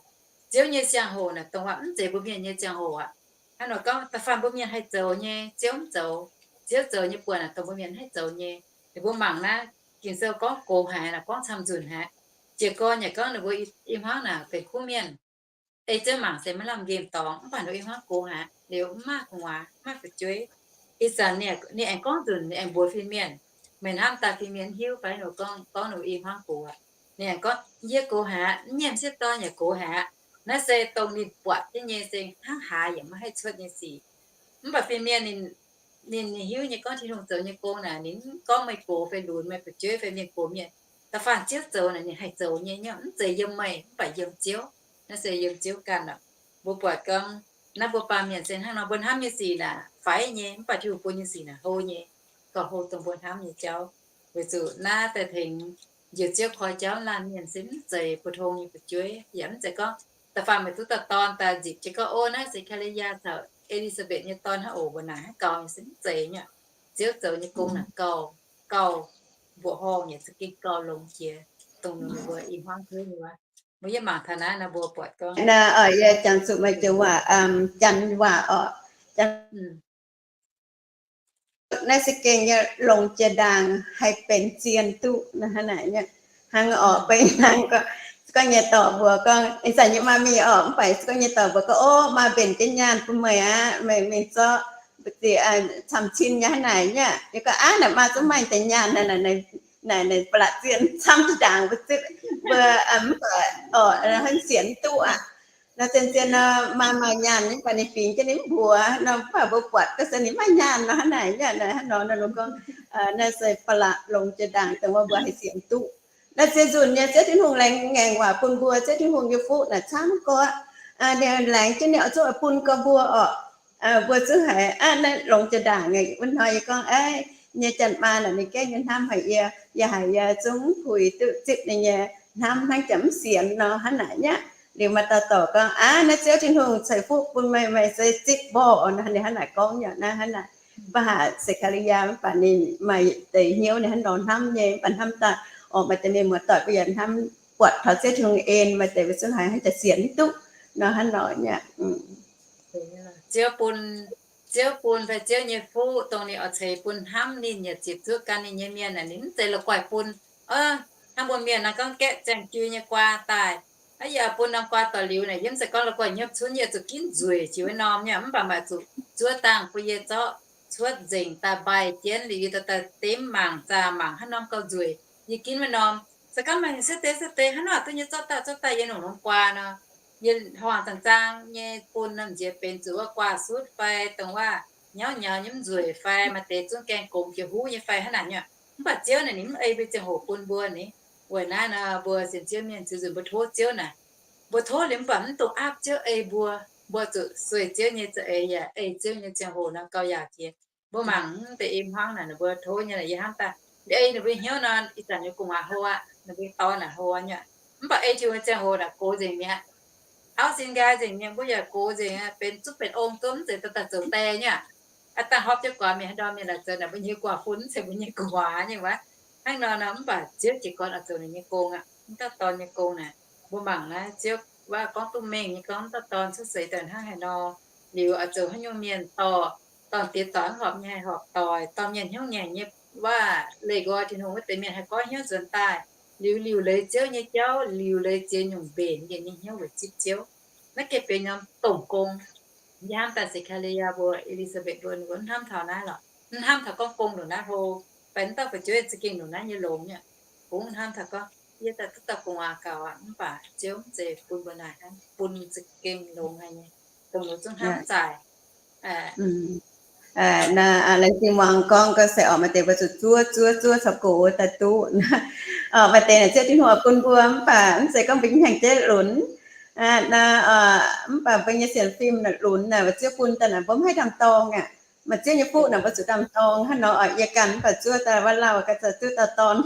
Ziouv nyei ziangh hoc naaic dongh waac mv zeiz mbuo mienh nyei ziangh hoc aqv. Hnangv nor gorngv da'faanh mbuo mienh haih zoux nyei, Ziouv mv zoux. Ziouv zoux nyei buonc naaic dongh mbuo mienh haih zoux nyei. Ninh mbuo mangc naaiv Ging-Sou gorngv gox haic, gorngv camv-nzunc haic. Jiez gorn yaac gorngv ninh mbuo i hmuangv naaic benx kuv mienh. Ei Ziouv mangc se maiv lamh nqemh dorngx, mv baac ninh mbuo i hmuangv gox haic, liuz mv maaih gu'nguaaz, mv maaih fu'jueiv. Ih zanc ninh aengx gorngv nzunc, ninh aengx mbuox fin-mienh, meih hnamv daaih fin-mienh mv hiuv fai? Ninh mbuo gorngv, gorngv ninh mbuo i hmuangv gox aqv. Ninh aengx gorngv, yie gox haic aqv, yie mv sieqv dorn yaac gox haic aqv. Naaiv se dongh ninh buatc jienv nyei se hnangv haaix yaac maiv haih cuotv nyei sic. Mv baac fin-mienh ninh, ninh hiuv nyei gorngv Tin-Hungh zoux nyei gong naaic, ninh mv gorngv meih gox fai lunx, meih fu'jueiv fai mienh gox mienh. Da'faanh Ziouv zoux naaic ninh haih zoux nyei, mv zeiz yiem meih, mv baac yiem Ziouv. Naaiv se yiem Ziouv ganh aqv. Mbuo buatc gorngv naaiv mbuo baamh mienh se hnangv nor, mbuo hnamv nyei sic naaic faix nyei, mv baac Tin-Hungh bun nyei sic naaic hlo nyei, gauh hlo dongh mbuo hnamv nyei jauv. Weic zuqc naaiv daaih tengx njoux Ziouv koi jauv laanh mienh se mv zeiz bu tong nyei fu'jueiv, yaac mv zeiz gorngv da'faanh meih duqv dauh dorn daaih nzipc jienv gorngv, o, naaiv Sekc^kali^yaa caux E^li^saa^mbetc nyei dorn hnangv oc, mbuo naaic hnangv gaux nyei se mv zeiz nyei. Ziouv zoux nyei gong naaic gauh, gauh mbuoqc horngh yaac za'gengh gauh longx jiex, dongh ninh mbuo i hmuangv hnyouv nyei wuov. Mbuo yie mangc taux naaiv nor mbuo buatc gorngv, yie jangx zuqc meih joux waac, janx waac oc. Naaiv se gengh nyei longc jiex ndaangc haih benx zien duqv hnangv naaic. Hnangv orqc, beiv hnangv gorngv, se gorngv nyei dorc mbuox gorngv, ih zanc yie maaih mingh orqc, mv baac se gorngv nyei dorc mbuox gorngv, o, maaih mbenc jienv nyaanh bun meih aqv, meih mingh zorqv camv-cin nyei hnangv naaic nyei. Yie gorngv, aav, naaic maaih zungv maaih deix nyaanh naaic, naaic ba'laqc zien camv jiex ndaangc mbuo zipv, mbuo mv baac orqc, hnangv sienx duqv aqv. Nor zien-zien nor maaih maaih nyaanh nyei, mv baac ninh fingx jienv ninh mv mbuox nor, mv baac mbuo buatc ga'sie ninh maaih nyaanh nor hnangv naaic nyei. Hnangv nor nor gorngv, naaiv se ba'laqc longc jiex ndaangc dongh wuov mbuo haih sienx duqv. Naaiv zien nzunc nyei Ziouv Tin-Hungh laengz ngaengc waac bun mbuo. Ziouv Tin-Hungh nyei fuqv naaic camv gorqv, ninh laengz jienv ninh oix zuqc bun gorx mbuo orqc. Mbuo zuqc haiz aqv, naaiv longc jiex ndaangc wuov hnoi yie gorngv, aav, nyei janx-maa naaic ninh gaengh nyei hnamv haic yie, yie haiz yie zungv puix duqv zipv ninh nyei hnamv hnangv jaax mv sienx nor hnangv naaic nyei. Liuz maaih dauh dorc gorngv, aav, naaiv Ziouv Tin-Hungh ceix fuqv bun meih, meih se zipv mborqv nor. Ninh hnangv naaic gorngv nyei naaiv, hnangv naaic. Mv baac haic Sekc^kali^yaa mv baac ninh maaih deix hnyouv ninh hnangv nor hnamv nyei, mv baac hnamv daaih orqc, maaih deix mienh muoz-doic mbuo yaac hnamv buatc taux Ziouv Tin-Hungh en, maaih deix mbuo zungv haiz hnangv jaax sienx duqv nor hnangv nor nyei. Ziouv bun, Ziouv bun fai Ziouv nyei fuqv dongh ninh oix ceix bun hnamv ninh yaac ziepc zuoqv gan ninh nyei mienh aeqv, ninh mv zeiz la'guaih bun. Hnangv mbuo mienh naaiv gorngv gaeqv ziangh jui nyei guaa daaih, aav, yie bun norm guaa doic liuz naaic, yie mv zeiz gorngv la'guaih hnyouv cunv, yie zuqc ginv nzueic jiex wuov norm nyei, mv baac maaih zuqc zuov dangh bun yie zorqv cuotv nzengc daaih mbaih jienv liuz yie daaih deix mangc zaah mangc hnangv norm gauh nzueic, yie ginv wuov norm. Se gorngv maaih siepv deix siepv deix hnangv nor duqv nyei zorqv daaih zorqv daaih yie nongc norm guaa nor, yie hnangv zaang zaang nyei bun norm nziex benx zuqc wuov guaa sutv fai dongh wuov nyauv nyauv nyei mv nzueic fai maaih deix zungv gaengh gomx jiex huv nyei fai hnangv naaic nyei. Mv baac Ziouv naaic ninh mv ei mbuo ziangh hoc bun mbuo ni. Weic naaiv nor mbuo sienx Ziouv mienh ziouc nzunc mbuo tov Ziouv naaic, mbuo tov liuz mv baac mv dungx aapv Ziouv ei mbuo. Mbuo zuqc sueih Ziouv nyei za'eix yaac ei Ziouv nyei ziangh hoc nor gauh yaauc jiex. Mbuo mangc mv deix i hmuangv naaic, ninh mbuo tov nyei naaic, yie hnamv daaih ei ninh mbuo hnyouv nor, ih zanc nyei gu'nguaaz hlo aqv, ninh mbuo dorn naaic hlo nyei. Mv baac ei Tin-Hungh ziangh hoc naaic gox nzengc mi'aqv. Auv sin nqaai nzengc mi'aqv, mbuo yaac gox nzengc aqv, benx zuqc benx ong zunv mv zeiz daaih zoux die nyei aqv. Aa, dangh horpc jienv guaax mienh haaix ndorm mienh laaic zoux naaic mbuo nyei guaax fun, mv zeiz mbuo nyei gu'nguaaz nyei wuov. Hnangv nor nor mv baac Ziouv jiez gorn oix zoux ninh nyei gong aqv. Mv dauh dorn nyei gong naaic, mbuo mangc naaiv Ziouv waac gorngv duqv mengh nyei gorngv mv dauh dorn cuotv seix daaih hnangv haaix nor, liuz oix zoux haaix nyungc mienh dorh, dorh diex doic mv horpc nyei haih horpc doic, dorh mienh hnyouv ngaengc nyei waac leih nqoi Tin-Hungh wuov deix mienh haih goiv hnyouv nzuonx daaih, liuz liuc leiz Ziouv nyei jauv, liuc leiz ziex nyungc mbenc yiem ninh hnyouv weic zipv Ziouv. Naaiv gengh benx norm dongh gong. Yie hnamv daaih Sekc^kali^yaa mbuo, E^li^saa^mbetc mbuo, ninh mbuo mv hnamv taux naaiv lorqc. Mv hnamv taux gorngv gong ndongc naaiv hlo, fai mv dauh fu'jueiv za'gengh ndongc naaiv nyei longx nyei. Kungx mv hnamv taux gorngv yie daaih duqv dauh gu'nguaaz gaux aqv, mv baac Ziouv mv zeiz bun mbuo naaic hnangv, bun za'gengh longx haic nyei, dongh ninh zungv hnamv zaaic. Naaiv laengz zingh muangx gorngv ga'sie orqc, maaih deix mbuo zuqc zuov zuov zuov caux gox daaih duqv. Orqc, maaih deix naaic Ziouv Tin-Hungh bun mbuo mv baac mv zeiz gorngv mbuo hnyangx-jeiv lunx. Naaiv, mv baac mbuo nyei sienx fim naaic lunx naaic, Ziouv bun daaih naaic mbuo mv haih ndaam-dorng aqv. Maaih Ziouv nyei fuqv naaic mbuo zuqc ndaam-dorng hnangv nor. Yie ganh mv baac zuov daaih wuov lauh ga'zei zuov dauh dorn.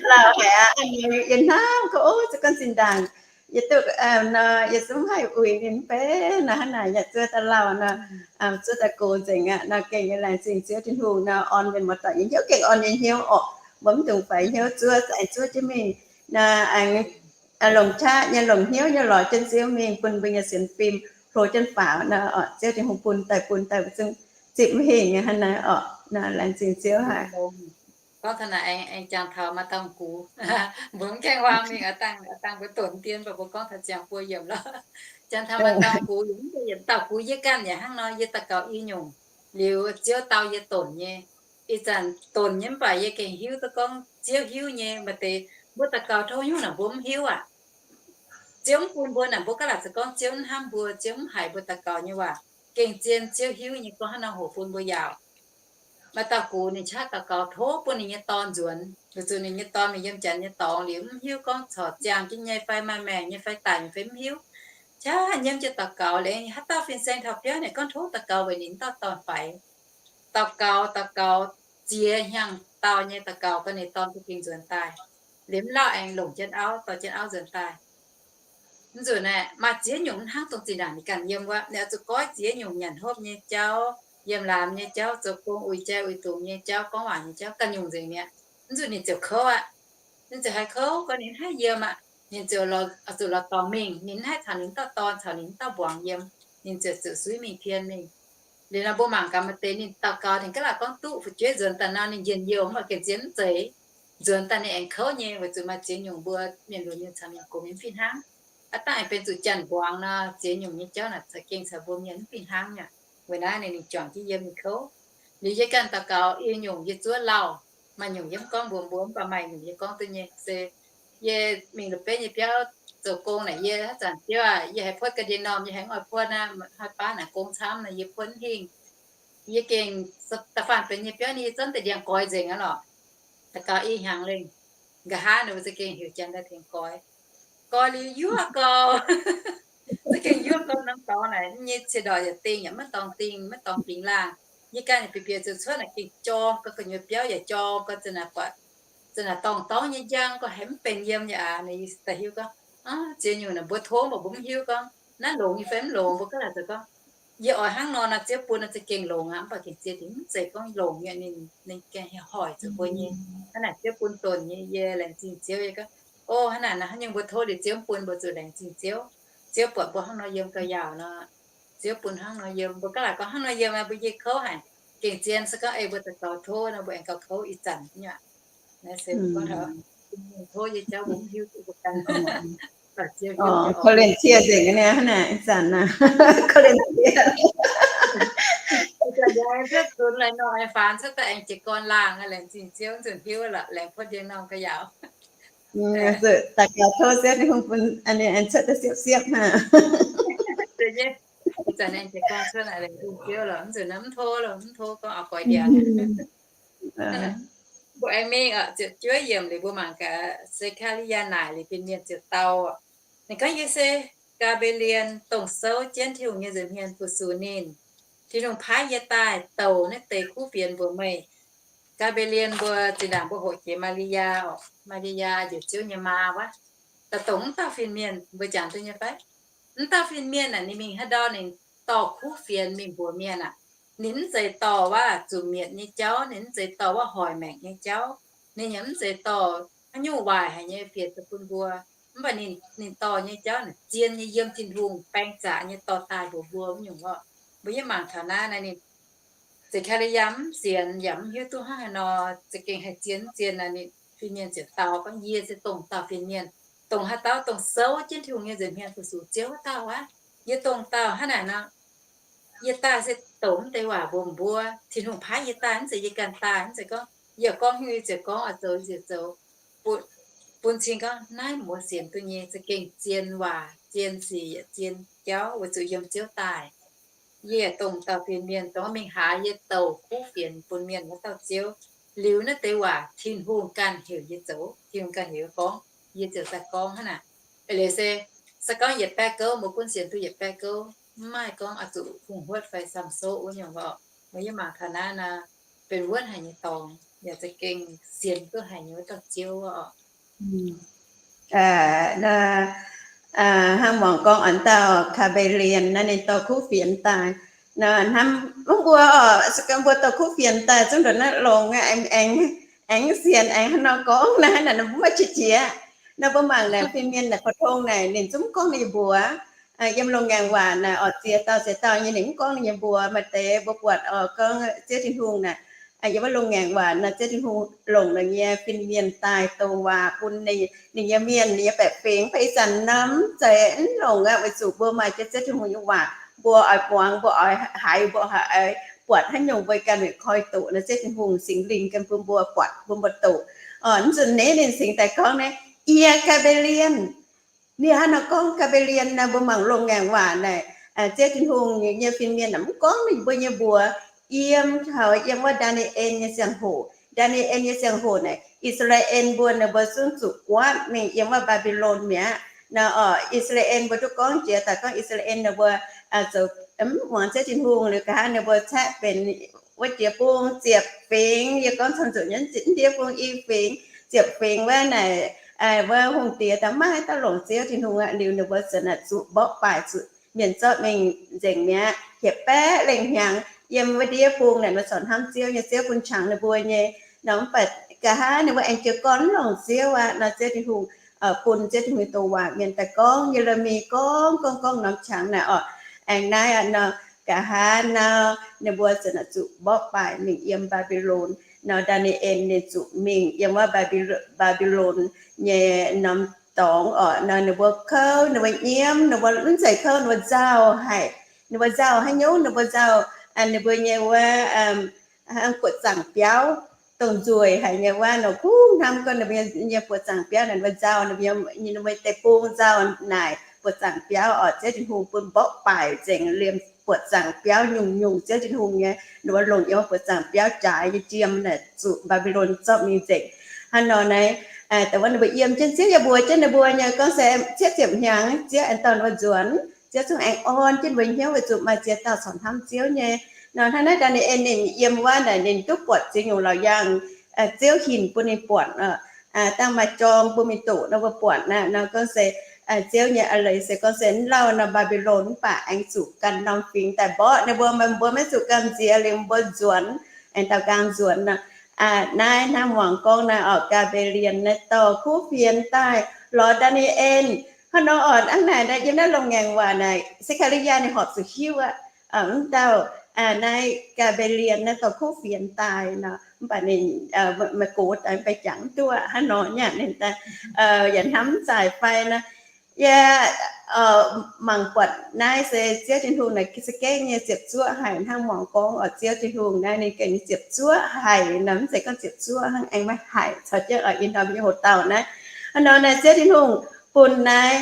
Lauh haic aqv, yie hnamv gorngv, o, zuov gorngv zinh ndaangc yie duqv nor, yie zungv haih uix ninh mv benx nor hnangv naaic, yaac zuov daaih lauh nor, zuov daaih gox nzengc aqv. Nor gengh nyei laengz zingh Ziouv Tin-Hungh nor, orn mienh muoz-doic nyei hnyouv gengh orn nyei hnyouv orqc. Mbuo mv dungx faix hnyouv zuov, aengx zuov jienv mingh nor, aengx longc qaqv nyei, longc hnyouv nyei lorz jienv Ziouv mingh bun mbuo nyei sienx fim hlo jienv faaux nor, orqc, Ziouv Tin-Hungh bun daaih, bun daaih mbuo zungv zipv maiv hingh nyei hnangv naaiv orqc. Nor laengz zingh Ziouv haic. Gorngv taux naaic aengx, aengx jangx taux maaih dauh gux, mbuo mv gaengh huaang mingh, aa dangh, aa dangh mbuo donx dien, mv baac mbuo gorngv taux ziangx buo yiemc lorqc. Jangx taux maaih dauh gux, yietc dauh gux yie ganh yaac hnangv nor, yie daux gaux i nyungc liuz, Ziouv dau yie donx nyei. Ih zanc donx nyei mv baac yie gengh hiuv duqv gorngv Ziouv hiuv nyei. Maaih deix mbuo daux gaux tov nyungc naaic mbuo mv hiuv aqv. Ziouv mv bun mbuo naaic, mbuo gaav laaic zoux gorngv Ziouv mv hnamv mbuo, Ziouv mv haiz mbuo daux gaux nyei waac. Gengh zien Ziouv hiuv nyei, gorngv hnangv nor hoc bun mbuo yaauc. Maaih dauh gux ninh qaqv daux gaux tov bun ninh nyei dorn nzuonx, weic zuqc ninh nyei dorn mingh yiem janx nyei dorngx liuz, mv hiuv gorngv corc ziangh jienv nyei fai maaih maengc nyei fai daic nyei fai mv hiuv. Qaqv nyiemv jienv daux gaux, liuz haaix dauh fin-saeng taux biauv ninh gorngv tov daux gaux weic ninh dauh dorn faix. Daux gaux, daux gaux, ziex hnyangx dauh nyei daux gaux gau ninh dorn za'gengh nzuonx daaih. Liuz mv lauh aengx longc jienv auv, dorh jienv auv nzuonx daaih. Mv nzunc aeqv, maaih ziex nyungc mv hnangv dongh zinh ndaangc ninh ganh yiem wuov, ninh oix zuqc goiv ziex nyungc nyanc hopv nyei jauv, yiem laamz nyei jauv, zoux gong uix jai uix dungz nyei jauv, gorngv waac nyei jauv, ganh nyungc nzengc mi'aqv. Mv nzunc ninh ziouc kouv aqv. Ninh ziouc haiz kouv, gorngv ninh mv haih yiem aqv. Ninh ziouc zuqc lorz dorngx mingh, ninh mv haih caux ninh dauh dorn caux ninh dauh mbuangz yiem. Ninh ziouc zuqc suiv mingh tien mingh. Liuz nor mbuo mangc gaax, maaih deix ninh daux gaux ninh gaav laaic gorngv duqv fu'jueiv nzuonx daaih nor ninh njien-youh, mv baac gengh zien mv zeiz. Nzuonx daaih ninh aengx kouv nyei, weic zuqc maaih ziex nyungc mbuo mienh lunx mienh caux mienh gox mienh mv fih hnangv. Aav dangh aengx benx zuqc janx mbuangz nor, ziex nyungc nyei jauv naaic za'gengh caux mbuo mienh mv fih hnangv aqv. Weic naaiv ninh, ninh juangc jienv yiem ninh kouv. Liuz yie ganh daux gaux i nyungc yie zuov lauh, maaih nyungc yie mv gorngv mbuox mbuo, mv baac maaih nyungc yie gorngv duqv nyei. Se yie mingh la'benv nyei biauv zoux gong naaic, yie haaix zanc Ziouv aah, yie haiz puotv ga'ndiev normh, yie haiz mv oix puotv aqv, hnoi baav naaic gong camv nor yie puotv mv hingh. Yie gengh da'faanh benx nyei biauv ninh yie zorqv deix ndiangx goix nzengc aqv lorqc. Daux gaux i hnyangx lengh, nqa'haav ninh mbuo za'gengh heuc janx daaih tengx goix. Goix liuz yuoqv gau, za'gengh yuoqv gau norm dorngx naaic, nyei cie-ndorqc yaac dingh, yaac maiv dorngx dingh, maiv dorngx dingx laangh. Yie ganh yaac bieqc bieqc zuqc cuotv naaic gengh jorm gau, gu'nyuoz biauv yaac jorm gau, zanc naaic buatc, zanc naaic dorngx dorngx nyei njang gau, haiz mv benx yiem nyei aqv. Ninh daaih hiuv gorngv, ziex nyungc naaic mbuo tov mv baac mbuo mv hiuv gorngv naaiv longx nyei fai mv longx. Mbuo gaav laaic zoux gorngv, yie oix hnangv nor nor, Ziouv bun nor za'gengh longx aqv, mv baac gengh ziex dinc mv zeiz gorngv longx nyei. Ninh, ninh gengh hoic zuqc mbuo nyei. Hnangv naaic Ziouv bun donx nyei, yie laengz zingh Ziouv. Yie gorngv, o, hnangv naaic nor, haaix nyungc mbuo tov liuz Ziouv mv bun, mbuo zuqc laengz zingh Ziouv. Ziouv buatc mbuo hnangv nor yiem gau yaauc nor, Ziouv bun hnangv nor yiem. Mbuo gaav laaic gorngv hnangv nor yiem, mbuo yie kouv haic. Gengh zien se gorngv ei mbuo daux gaux tov nor, mbuo aengx gaux kouv ih zanc nyei aqv. Naaiv se mbuo gorngv taux tov yie jauv mbuo mv hiuv duqv mbuo ganh. Korv-lienh cie nzengc nyei hnangv naaic, ih zanc naaic. Korv-lienh cie. Ih zanc yie cuotv zunx lai nor, aengx faanx cuotv daaih aengx jiez gorn laangh, laengz zingh Ziouv, nzunc hiuv lorqc, laengz puotv ndiev normh ga'yaauc. Daux gaux tov Ziouv Tin-Hungh bun aengx cuotv daaih siepv-siepv hnangv. Ih zanc aengx jiez gorn cuotv naaic, laengz zingh Ziouv lorqc, nzunc naaiv mv tov lorqc, mv tov gorngv oix goix ndiangx. Mbuo aengx mingh ziepc juov yiemc liuz mbuo mangc gaax Se^kaa^li^yaa naaic liuz fin-mienh ziouc dau, ninh gorngv, Yie se Gaa^mbe^lien, dongh souv jienv Tin-Hungh nyei nza'hmien fu-sux ninh. Tin-Hungh paaiv yie daaih douc naaiv deix kuv fienx mbuox meih. Gaa^mbe^lien mbuo zinh ndaangc mbuo hoqc jiex Maa^li^yaa oc, Maa^li^yaa njoux Ziouv nyei maa wuov, daaih dongh mv dauh fin-mienh. Mbuo jangx duqv nyei fai? Mv dauh fin-mienh naaic ninh mingh haaix ndau ninh dorh kuv fienx mingh mbuox mienh aqv. Ninh mv zeiz dorh wuov zuqc mietc nyei jauv, ninh mv zeiz dorh wuov hoic maengc nyei jauv, ninh yaac mv zeiz dorh haaix nyungc waaic haic nyei fienx daaih bun mbuo. Mv baac ninh, ninh dorh nyei jauv naaic zien nyei, yiem Tin-Hungh baeng zaqc nyei dorh daaih mbuox mbuo wuov nyungc orqc. Mbuo yie mangc taux naaiv, naaiv ninh Se^kaa^li^yaa mv sienx yaac mv hiuv duqv hnangv haaix nor, za'gengh haih zien mv zien naaic, ninh fin-mienh ziouc dau gorngv, Yie se dongh dauh fin-mienh, dongh haaix dauh dongh souv jienv Tin-Hungh nyei nza'hmien fu-sux Ziouv wuov dauh aqv. Yie dongh dauh hnangv naaic nor. Yie daaih se douc mv deix waac mbuox mbuo. Tin-Hungh paaiv yie daaih, mv zeiz yie ganh daaih. Mv zeiz gorngv yie gorngv haaix nyungc yie ziouc gorngv, oix zoux yie ziouc zoux. Bun, bun cing gorngv naaiv muoz sienx duqv nyei za'gengh zien waac, zien sic, zien jauv weic zuqc yiem Ziouv daaih. Yie dongh dauh fin-mienh dongh mingh haaix yie douc kuv fienx bun mienh wuov dauh Ziouv. Liuz naaiv deix waac Tin-Hungh ganh heuc yie zoux, Tin-Hungh ganh heuc yie gorngv, yie ziouc daaih gorngv hnangv naaic. Eix leiz se, se gorngv yietc baeqv gouv, mbuo gunv sienx duqv yietc baeqv gouv, mv maaih gorngv oix zuqc hungh huotv fai samx soqv wuov nyungc orqc. Mbuo yie mangc taux naaiv nor, benx wuonv haic nyei dorngx, yaac za'gengh sienx duqv haic nyei wuov dauh Ziouv orqc. Hnangv muangx gorngv an dauh Kaa^mbe^lien naaiv ninh dorh kuv fienx daaih. Hnamv mv mbuo orqc, se gorngv mbuo dorh kuv fienx daaih zungv ndongc naaiv longx, aengx, aengx sienx, aengx haaix nor gorngv naaiv, naaiv mbuo maiv qiex jiez. Naaiv mbuo mangc naaic fin-mienh naaic, pou-tong naaic ninh zungv gorngv ninh mbuox Yiem loz-ngaengc waac naaic oc, ziex dauh ziex dauh nyei ninh mv gorngv ninh nyei mbuox. Maaih deix mbuo buatc oc, gorngv Ziouv Tin-Hungh naaic, yiem wuov loz-ngaengc waac naaic Ziouv Tin-Hungh longc ninh nyei fin-mienh daaih douc waac bun ninh nyei mienh, ninh nyei baeqc fingx. Mv baac ih zanc naaiv mv zeiz, mv longc aqv, weic zuqc mbuo maaih jienv Ziouv Tin-Hungh nyei waac, mbuo oix muangx, mbuo oix haiz, mbuo oix buatc haaix nyungc mbuo ganh mingh koi doqc naaic Ziouv Tin-Hungh, Singx Lingh ganh bun mbuo buatc, bun mbuo doqc. Oc, mv zuqc naaiv ninh singx daaih gorngv naaiv, Yie, Gaa^mbe^lien, ninh hnangv nor gorngv Gaa^mbe^lien naaiv, mbuo mangc loz-ngaengc waac naaic, Ziouv Tin-Hungh nyei fin-mienh naaic mv gorngv ninh mbuo nyei mbuox. Yiem taux yiem wuov Ndaa^ni^en nyei ziangh hoc, Ndaa^ni^en nyei ziangh hoc naaic, I^saa^laa^en mbuo ninh mbuo zungv zuqc guaatv mingh yiem wuov Mbaa^mbi^lon mi'aqv. Naaiv oc, I^saa^laa^en mbuo duqv gorngv jiex daaih gorngv I^saa^laa^en ninh mbuo zoux mv muangx Ziouv Tin-Hungh liuz, nqa'haav ninh mbuo caeqv benx wuov diex bung ziepc fingx. Yie gorngv camv zuqc nyei, diex bung i fingx, ziepc fingx wuov naaic, wuov hungh diex daaih maiv dauh longc Ziouv Tin-Hungh aqv. Liuz ninh mbuo ziouc naaic zuqc mborqv baaih, zuqc mienh zorqv mingh nzengc mi'aqv. Hietc baeqv lengh hnyangx yiem wuov ndiev bung naaic, ninh mbuo corc hnamv Ziouv nyei, Ziouv bun qangx ninh mbuo nyei. Nor mv baac nqa'haav ninh mbuo aengx jiez gorn mv longc Ziouv aqv. Nor Ziouv Tin-Hungh bun Ziouv Tin-Hungh douc waac mienh daaih gorngv, Ye^le^mi gorngv gorngv gorngv norm qangx naaic oc. Aengx naaiv aqv nor, nqa'haav nor ninh mbuo ziouc naaic zuqc mborqv baaih mingh yiem Mbaa^mbi^lon. Nor Ndaa^ni^en ninh zuqc mingh yiem wuov Mbaa^mbi^lon nyei norm dorngx oc. Nor ninh mbuo kouv, ninh mbuo nyiemv, ninh mbuo mv zeiz kouv, ninh mbuo nzauh haic. Ninh mbuo nzauh haaix nyungc? Ninh mbuo nzauh ninh mbuo nyei wuov buoqc zaangc biauv, dongh nzueic haic nyei wuov. Nor kungx hnamv gorngv ninh mbuo nyei buoqc zaangc biauv naaic, ninh mbuo nzauh, ninh mbuo deic-bung nzauh naaic buoqc zaangc biauv oc. Ziouv Tin-Hungh bun mborqv baaih nzengc liemh buoqc zaangc biauv nyungc-nyungc. Ziouv Tin-Hungh nyei, ninh mbuo longc yiem wuov buoqc zaangc biauv jaaix nyei jiem naaic zuqc Mbaa^mbi^lon zorqv mingh nzengc. Hnangv nor naaiv, dongh wuov ninh mbuo yiem jienv Ziouv yaac mbuox jienv ninh mbuo nyei gorngv se, Cietv ziepc hnyangx Ziouv aengx dorh ninh mbuo nzuonx. Ziouv zungv aengx orn jienv mbuo hnyouv weic zuqc maaih ziex dauh corc hnamv Ziouv nyei. Nor hnangv naaiv Ndaa^ni^en ninh yiem wuov naaic ninh duqv buatc ziex nyungc laauc yaangh Ziouv hinc bun ninh buatc. Dangh maaih jorng bun mingh doqc nor mbuo buatc naaic nor gorngv se, Ziouv nyei a'leiz se gorngv se mv lauh nor Mbaa^mbi^lon mv baac aengx zuqc ganh norm fingx daaih mborqv ninh mbuo, mbuo maiv zuqc gamh nziex liuz mbuo nzuonx, aengx daaux nqaang nzuonx nor. Naaiv hnangv muangx gorngv naaiv oc, Gaa^mbe^lien naaiv dorh kuv fienx daaih lorz Ndaa^ni^en. Hnangv nor oc, hnangv naaic naaiv yiem naaiv loz-ngaengc waac naaic Se^kaa^li^yaa ninh horpc zuqc hiuv aqv. Mv dauh naaiv Gaa^mbe^lien naaiv dorh kuv fienx daaih nor, mv baac ninh maiv gox daaih, mv baac jangx mv duqv aqv. Hnangv nor nyei ninh daaih yaac hnamv mv zaaix fai nor. Yie mangc buatc naaiv se Ziouv Tin-Hungh naaic za'gengh nyei ziepc zuoqv haic. Hnangv muangx gorngv oc, Ziouv Tin-Hungh naaiv ninh gengh nyei ziepc zuoqv haic nor, mv zeiz gorngv ziepc zuoqv hnangv, aengx maiv haic caux jienv oc, ih hnoi mbuo nyei hoc dauh naaiv. Hnangv nor naaiv Ziouv Tin-Hungh bun naaiv,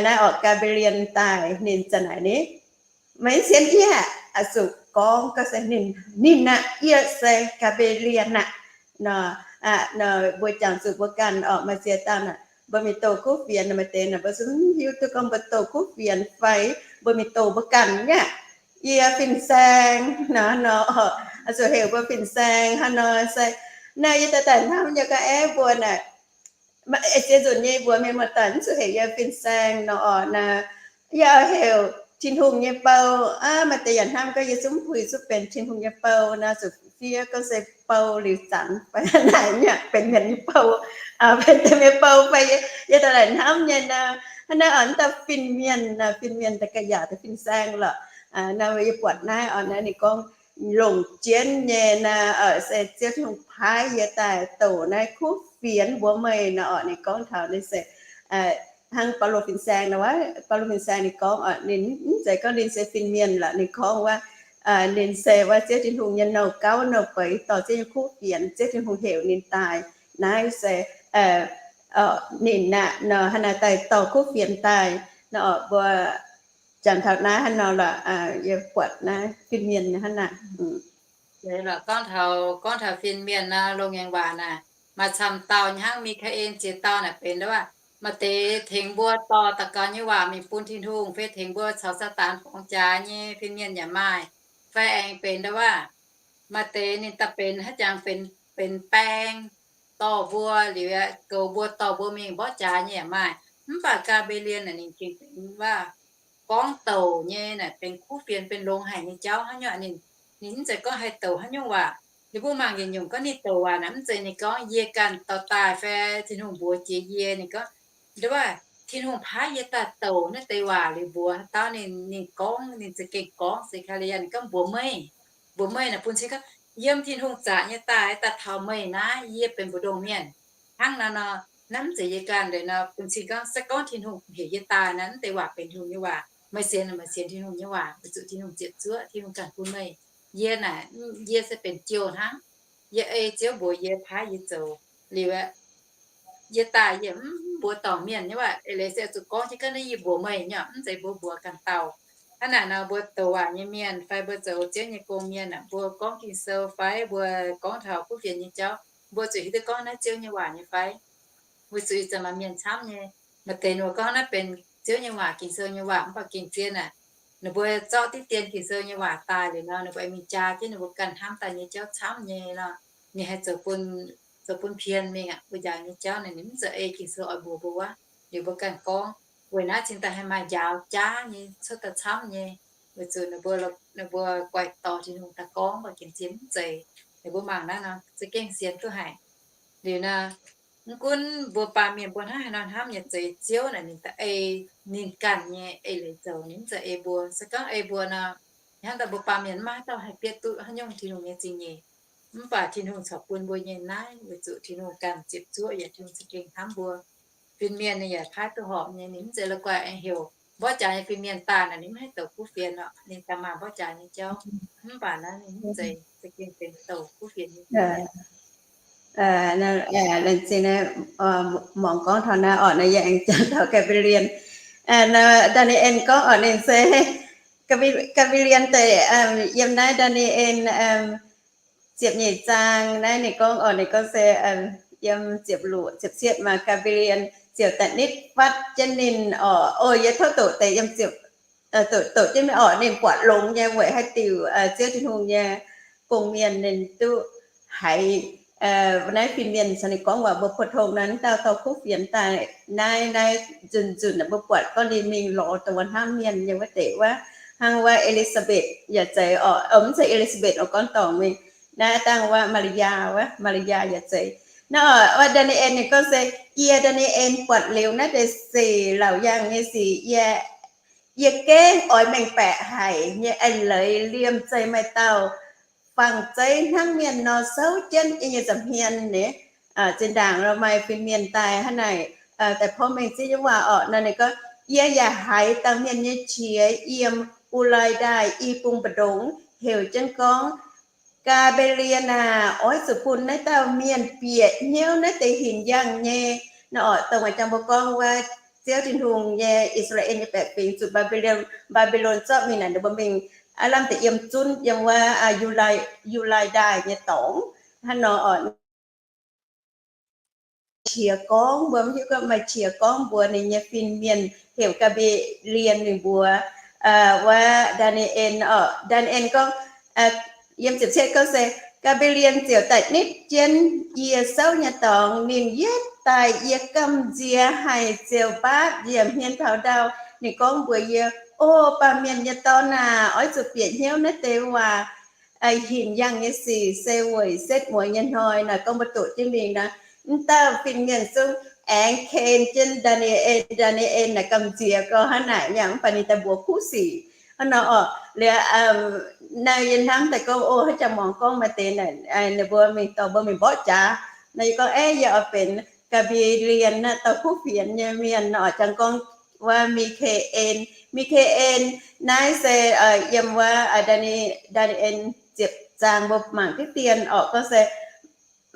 naaiv oc, Gaa^mbe^lien daaih ninh za'naaic ni, maiv sienx yie, oix zuqc gorngv gaax se ninh, ninh aqv, yie se Gaa^mbe^lien aqv. Nor, mbuo jangx zuqc mbuo ganh oc, maaih ziex dauh naaic mbuo mingh douh kuv fienx, maaih deix naaic mbuo zungv mv hiuv duqv gorngv mbuo douh kuv fienx fai mbuo mingh douh mbuo ganh nyei. Yie fin-saeng nor, nor, oix zuqc heuc mbuo fin-saeng hnangv nor se, naaiv yie daaih daaih hnamv nyei gorngv aeqv, mbuo naaic, ziex nzunc nyei mbuox mienh muoz-doic mv zuqc heuc yie fin-saeng nor oc. Naaiv yie oix heuc Tin-Hungh nyei bou. Maaih deix yaac hnamv gorngv yie zungv mv puix zuqv benx Tin-Hungh nyei bou nor, zuqc fiev gorngv se bou liuz zanc fai naaic nyei benx mienh nyei bou, benx deix mienh bou fai, yie daaih laaic hnamv nyei nor. Hnangv naaiv oc, mv dauh fin-mienh, fin-mienh daaih ga'yaauc deix fin-saeng lorqc. Naaiv yie buatc naaiv oc, naaiv ninh gorngv longc jienv nyei naaiv se Ziouv Tin-Hungh paaiv yie daaih douc naaiv kuv fienx mbuox meih nor oc. Ninh gorngv taux ninh se hnangv Baulo fin-saeng nor, Baulo fin-saeng ninh gorngv oc, ninh mv zeiz gorngv ninh se fin-mienh lorqc. Ninh gorngv wuov, ninh se wuov Ziouv Tin-Hungh nyei nouh gauv nouh beiz dorh Ziouv nyei kuv fienx, Ziouv Tin-Hungh heuc ninh daaih. Naaiv se ninh aqv nor, hnangv naaiv daaih dorh kuv fienx daaih nor oc. Mbuo jangx taux naaiv hnangv nor lorqc. Yie buatc naaiv fin-mienh hnangv naaiv. Gorngv taux, gorngv taux fin-mienh nor, loz-ngaengc waac naaic maaih camv dauh nyei hnangv Mi^kaa^en ziex dauh naaic benx nduov, maaih deix tengx mbuo dorh daux gaux nyei waac mingh bun Tin-Hungh, fai tengx mbuo caux Saadaan borngz jaax nyei fin-mienh yaac maaih. Fai aengx benx nduov, maaih deix ninh daaih benx haaix jangx benx, benx baeng dorh mbuo liuz, goux mbuo dorh mbuo mingh mborqv jaax nyei yaac maaih. Mv baac Gaa^mbe^lien naaic ninh gengh benx wuov gorngv douc nyei naaic, benx kuv fienx, benx longx haic nyei jauv hnangv nyei. Ninh, ninh mv zeiz gorngv haih douc haaix nyungc waac. Ninh mbuo mangc yietc nyungc gorngv ninh douc waac naaic, mv zeiz ninh gorngv yie ganh dorh daaih fai Tin-Hungh mbuox jiex yie. Ninh gorngv nduov, Tin-Hungh paaiv yie daaih douc naaiv deix waac liuz mbuox haaix dauh ninh, ninh gorngv, ninh za'gengh gorngv Ze^kaa^li^yaa ninh gorngv mbuox meih, mbuox meih naaic bun cing gorngv yiem Tin-Hungh zaqc nyei daaih, daaih taux meih naaiv, yie benx mbu'ndongx mienh. Hnangv naaiv nor, naaiv mv zeiz yie ganh nor, bun cing gorngv se gorngv Tin-Hungh heuc yie daaih naaiv, mv deix waac benx Tin-Hungh nyei waac. Meih sienx, meih sienx Tin-Hungh nyei waac, weic zuqc Tin-Hungh ziepc zuoqv, Tin-Hungh ganh bun meih. Yie naaic, yie se benx jouh hnangv. Yie ei Ziouv mbuox yie paaiv yie zoux liuz aeqv, yie daaih yie mv mbuox dorngc mienh nyei waac. Eix leiz se zuqc gorngv jienv ga'naaiv yie mbuox meih nyei, mv zeiz mbuo mbuox ganh dauh. Hnangv naaic nor, mbuo douc waac nyei mienh fai mbuo zoux Ziouv nyei gong mienh aeqv, mbuo gorngv Ging-Sou fai mbuo gorngv taux kuv fienx nyei jauv, mbuo zuqc hiuv duqv gorngv naaiv Ziouv nyei waac nyei fai? Weic zuqc ih zanc maaih mienh camv nyei, maaih deix ninh mbuo gorngv naaiv benx Ziouv nyei waac, Ging-Sou nyei waac, mv baac gengh zien aeqv, ninh mbuo zorqv diqv dien Ging-Sou nyei waac daaih liuz nor, ninh mbuo aengx mingh jaa jienv ninh mbuo ganh hnamv daaih nyei jauv camv nyei nor, ninh haih zoux bun, zoux bun pien mingh aqv. Mbuo njaaux nyei jauv naaic ninh mv zeiz ei Ging-Sou oix mbuox mbuo wuov, liuz mbuo ganh gorngv. Weic naaiv cingx daaih haih maaih njaaux jaav nyei cuotv daaih camv nyei, weic zuqc ninh mbuo, ninh mbuo guaix dorh Tin-Hungh daaih gorngv, mv baac gengh zien mv zeiz. Ninh mbuo mangc naaiv nor za'gengh sienx duqv haic. Liuz nor, mv gunv mbuo baamh mienh mbuo hnangv haaix nor hnamv nyei zeix Ziouv naaic, ninh da'ei ninh ganh nyei eix leiz zoux, ninh mv zeiz ei mbuo. Se gorngv ei mbuo nor, hnangv daaih mbuo baamh mienh maiv dauh haih bietv duqv haaix nyungc Tin-Hungh nyei zingh nyeic. Mv baac Tin-Hungh corc bun mbuo nyei naaiv, weic zuqc Tin-Hungh ganh ziepc zuoqv yaac Tin-Hungh za'gengh hnamv mbuo. Fin-mienh ninh yaac paaiv duqv horpc nyei, ninh mv zeiz la'guaih aengx heuc mborqv jaax nyei fin-mienh daaih naaic, ninh mv haih douc kuv fienx orqc. Ninh daaih maaih mborqv jaax nyei jauv, mv baac naaiv ninh mv zeiz za'gengh benx douc kuv fienx nyei fin-mienh. Laengz zingh naaiv, muangx gorngv taux naaiv orqc, naaiv yie aengx jangx taux Gaa^mbi^lien. Ndaa^ni^en gorngv orqc, ninh se Gaa^mbi^lien deix, yiem naaiv Ndaa^ni^en ziepc nyeic zaang naaiv ninh gorngv orqc, ninh gorngv se yiem ziepc luoqc, ziepc cietv maaih Gaa^mbi^lien ziouc daaih nitv fatv jienv ninh orqc. O, yie tov doqc deix yiem ziepc, doqc, doqc jienv mingh orqc, ninh buatc longx nyei weic haaix diuc Ziouv Tin-Hungh nyei gong-mienh ninh duqv haiz naaiv fin-mienh caux ninh gorngv waac. Mbuo pou-tong naaiv dauh dorh kuv fienx daaih naaiv, naaiv nzunc nzunc mbuo buatc gorngv ninh mingh lorz dongh wuov hnamv mienh nyei wuov deix wuov, hnangv wuov E^li^saa^mbetc yaac zeiz orqc, mv zeiz E^li^saa^mbetc oix gorngv dorngc mingh, naaiv dangh wuov Maa^li^yaa wuov, Maa^li^yaa yaac zeiz. Naaiv orqc, wuov Ndaa^ni^en ninh gorngv se, yie Ndaa^ni^en buatc liuz naaiv deix sic, laauc yaangh nyei sic, yie, yie gengh oix mengh baeqc haic nyei a'leiz liemh zeih maaih dauh fangx zeiv hnangv mienh nor souv jienv yie nyei nza'hmien nyei. Zinh ndaangc nor maaih fin-mienh daaih hnangv naaic, daaih porv mengh Ziouv nyei waac orqc. Naaiv ninh gorngv, yie yaac haiz dangh mienh nyei qiex yiem Ulai ndaaih i bung mbu'ndongx heuc jienv gorngv, Gaa^mbi^lien aah, oix zuqc bun naaiv dauh mienh bieqc hnyouv naaiv deix hinc yaangh nyei. Naaiv orqc, dongh maaih jangx mbuo gorngv wuov, Ziouv Tin-Hungh nyei I^saa^laa^en nyei baeqc fingx zuqc Mbaa^mbi^lon, Mbaa^mbi^lon zorqv mingh naaic, ninh mbuo mingh aav lamh deix yiem zunv yiem wuov Ulai, Ulai ndaaih nyei dorngx. Hnangv nor orqc, qiex gorngv mbuo, mv hiuv gorngv maaih qiex gorngv mbuox ninh nyei fin-mienh heuc Gaa^mbi^lien mingh mbuox wuov Ndaa^ni^en orqc. Ndaa^ni^en gorngv, yiem ziepc cietv gorngv se, Gaa^mbi^lien ziouc daaih nitv jienv yie souv nyei dorngx. Ninh yietv daaih yie gamh nziex haic ziouc mbaapv njiec hmien taux ndau. Ninh gorngv mbuox yie, O baamh mienh nyei dorn aah, oix zuqc bieqc hnyouv naaiv deix waac hinc yaangh nyei sic se weic setv mueiz nyei hnoi naaic. Gorngv mbuo doqc jienv mingh nor, mv dauh fin-mienh zungv aengx ken jienv Ndaa^ni^en. Ndaa^ni^en naaic gamh nziex gorngv hnangv naaic nyei, mv baac ninh daaih mbuox kuv sic. Hnangv nor orqc, liuz naaiv yie hnamv daaih gorngv, O, haaix jangx muangx gorngv maaih deix naaic, ninh mbuo mingh dorh mbuo mingh mborqv jaax. Naaiv yie gorngv, Aeqv, yie oix benx Gaa^mbi^lien naaiv dauh kuv fienx nyei mienh orqc. Jangx gorngv wuov Mi^ke^en, Mi^ke^en naaiv se yiem wuov Ndaa^ni^en ziepc zaang mbuo mangc diqv dien orqc, gorngv se,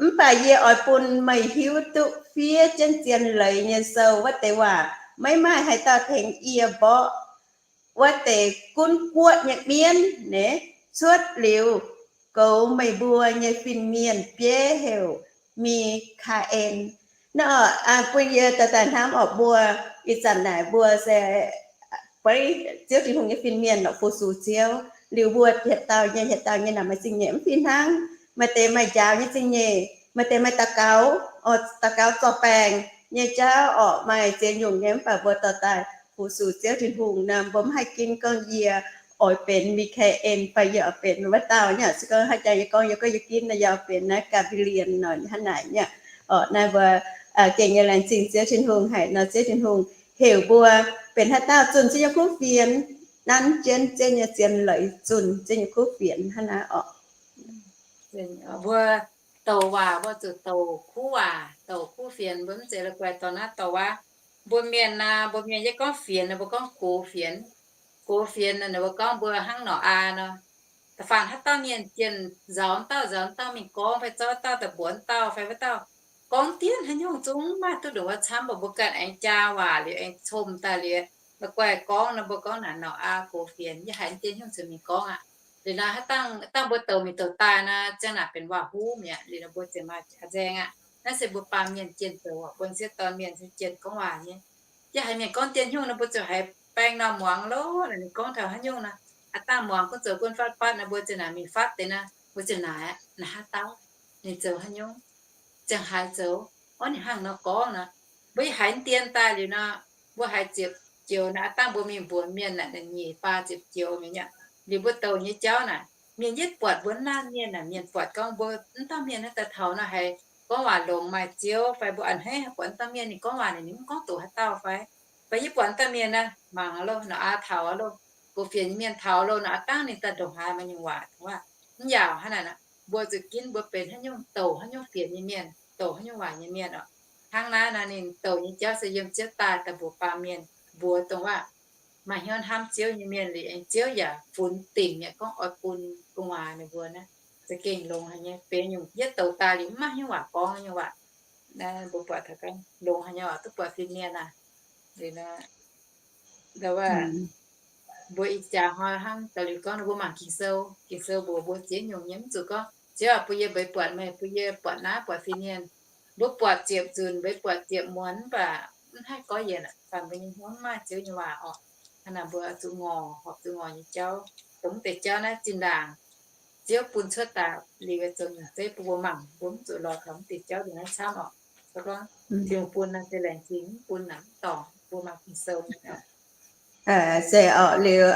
Mv baac yie oix bun meih hiuv duqv fiev jienv zien leiz nyei sou wuov deix waac maiv maaih haaix dauh tengx yie mborqv. Wuov deix gunv guoqv nyei mienv naaiv cuotv liuz goux meih mbuo nyei fin-mienh bieiv heuc Mi^kaa^en. Naaiv orqc, bun yie daaih daaih hnamv orqc, mbuo ih zanc naaic mbuo se Ziouv Tin-Hungh nyei fin-mienh orqc, fu-sux Ziouv. Liuz mbuo hietc dauh nyei hietc dauh nyei naaic maaih zingh nyeic mv fih hnangv. Maaih deix maaih njaaux nyei zingh nyeic, maaih deix maaih daux gaux, daux gaux zorqv baengc nyei jauv orqc, maaih ziex nyungc nyei. Mv baac mbuo dorh daaih fu-sux Ziouv Tin-Hungh nor, mbuo mv haih ginv gorngv yie oix benx Mi^kaa^en fai yie oix benx wuov dauh nyei. Se gorngv haaix jangx yie gorngv, yie gorngv yie ginv nor, yie oix benx naaiv Gaa^mbi^lien nor, hnangv naaic nyei. Orqc, naaiv mbuo gengh nyei laengz zingh Ziouv Tin-Hungh haic nor, Ziouv Tin-Hungh heuc mbuo benx haaix dauh zunh Ziouv nyei kuv fienx, nanv jienv Ziouv nyei zien leiz zunh Ziouv nyei kuv fienx hnangv naaiv oc. Mbuo douc waac mbuo zuqc douc kuv waac, douc kuv fienx. Mbuo mv zeiz la'guaih dorh naaiv douc waac. Mbuo mienh naaic, mbuo mienh yie gorngv fienx, mbuo gorngv gox fienx. Gox fienx, ninh mbuo gorngv mbuo hnangv norqc aa nor, da'faanh haaix dauh mienh jienh nzauz dauh, nzauz dauh mingh gorngv fai zorqv dauh daaih mbuox dauh fai wuov dauh gorngv dien haaix nyungc zungv maaih duqv ndongc wuov camv, mbuo mbuo ganh aengx jaa waac liuz aengx comc daaih liuz, la'guaih gorngv nor mbuo gorngv naaic norqc aa gox fienx, yie haiz dien haaix nyungc zuqc mingh gorngv aqv. Liuz nor haaix dangh, dangh mbuo douc mingh douc daaih nor, ziang naaic benx waac-huv mi'aqv. Liuz nor mbuo ziouc maaih jaax nzaeng aqv. Naaiv se mbuo baamh mienh jienh zoux buonv sieqv dorn mienh se jienh gorngv waac nyei. Yie haiz mienh gorngv dien haaix nyungc nor, mbuo ziouc haaix baeng nor muangx loh, ninh gorngv taux haaix nyungc nor, aa dangh muangx gunv zoux gunv fatv fatv nor, mbuo ziouc naaic mingh fatv deix nor, mbuo ziouc naaic, naaic haaix dauh, ninh zoux haaix nyungc, ziangh haaix zoux, orv ninh hnangv nor gorngv nor. Mbuo yie haiz dien daaih liuz nor, mbuo haiz ziepc joux naaic, aa dangh mbuo mingh mbuox mienh naaic, naaic nyeic baa ziepc joux mienh aqv. Liuz mbuo douc nyei jauv naaic, mienh yietv buatc mbuo naaiv mienh naaic, mienh buatc gorngv mbuo mv dauh mienh naaiv daaih taux nor haiz gorngv waac longx maaih Ziouv fai mbuo a'hneiv buatc mv dauh mienh ninh gorngv waac naaic, ninh mv gorngv doqc haaix dauh fai, fai yie buatc mv dauh mienh naaiv mangc loh, norqc aa taux loh, gox fienx mienh taux loh, naaic aa dangh ninh daaih ndongc haaix maaih nyungc waac taux aqv. Mv yaauc hnangv naaic, mbuo zuqc ginv mbuo benx haaix nyungc douc haaix nyungc fienx nyei mienh, douc haaix nyungc waac nyei mienh oc. Hnangv naaiv nor ninh douc nyei jauv se yiem Ziouv daaih daaih mbuox baamh mienh, mbuox dongh waac maaih hnyouv hnamv Ziouv nyei mienh liuz, aengx Ziouv yaac funx dingc mi'aqv gorngv oix bun gu'nguaaz ninh mbuo naaiv. Za'gengh longx haic nyei, benx nyungc yietv douc daaih liuz mv maaih hnyouv waac gorngv nyei waac. Naaiv mbuo buatc taux gorngv longx haic nyei oc, duqv buatc fin-mienh aac. Liuz nor, mbuo ih jaax hnoi hnangv daaih liuz gorngv nor, mbuo mangc Ging-Sou, Ging-Sou mbuox mbuo ziex nyungc nyei, mv zuqc gorngv Ziouv aac, bun yie mbeix buatc meih, bun yie buatc naaiv buatc fin-mienh. Mbuo buatc ziepc nzunc, mbeix buatc ziepc muonz, mv baac mv haih goiv yienc aqv, dangh mbuo nyei hnyouv mv maaih Ziouv nyei waac orqc. Hnangv naaic mbuo zuqc ngorc, horpc zuqc ngorc nyei jauv, dongh mv deix jauv naaiv zinh ndaangc Ziouv bun cuotv daaih liuz, zoux nyungc zeiv bun mbuo mangc, mbuo mv zuqc lorz taux mv deix jauv liuz naaiv camv orqc. Gorngv Tin-Hungh bun naaiv se laengz zingh, mv bun naaic mv dorngc. Mbuo mangc Ging-Sou. Se orqc, liuz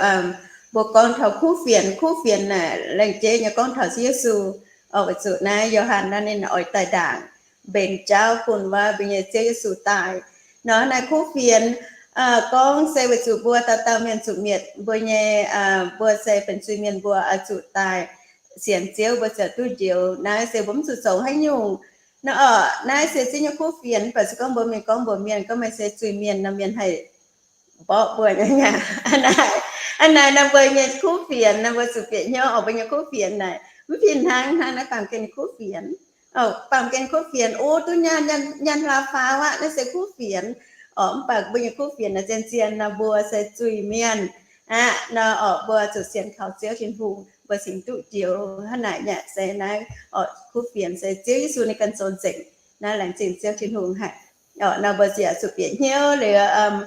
mbuo gorngv taux kuv fienx, kuv fienx naaic laengz jeiv nyei gorngv taux Ziouv Yesu. Orqc, weic zuqc naaiv Yo^han naaiv ninh oix daaih ndaangc mbenc jauv bun wuov mbuo nyei Ziouv Yesu daaih. Nor naaiv kuv fienx gorngv se weic zuqc mbuo dauh dauh mienh zuqc mietc mbuo nyei, mbuo se benx zuiz-mienh mbuo oix zuqc daaih sienx Ziouv mbuo ziouc duqv njoux. Naaiv se mbuo mv zuqc zoux haaix nyungc. Nor orqc, naaiv se Ziouv nyei kuv fienx, mv baac se gorngv mbuo mingh gorngv mbuox mienh gorngv meih se zuiz-mienh nor, mienh haih mborqv mbuo nyei aqv. Aa naaic, aa naaic nor mbuo nyei kuv fienx nor mbuo zuqc bieqc hnyouv orqc, mbuo nyei kuv fienx naaic mv fih hnangv, hnangv naaiv baamh gen kuv fienx. Baamh gen kuv fienx o, duqv nyaanh, nyaanh hlauv-faaux aqv, naaiv se kuv fienx. Orqc, mv baac mbuo nyei kuv fienx naaiv zien-zien nor mbuo se zuiz-mienh aqv. Nor orqc, mbuo zuqc sienx kaux Ziouv Tin-Hungh mbuo cingx duqv njoux. Hnangv naaic nyei se naaiv orqc, kuv fienx se Ziouv Yesu ninh ganh zoux nzengc. Naaiv laengz zingh Ziouv Tin-Hungh haic. Orqc, nor mbuo ziouc zuqc bieqc hnyouv liuz,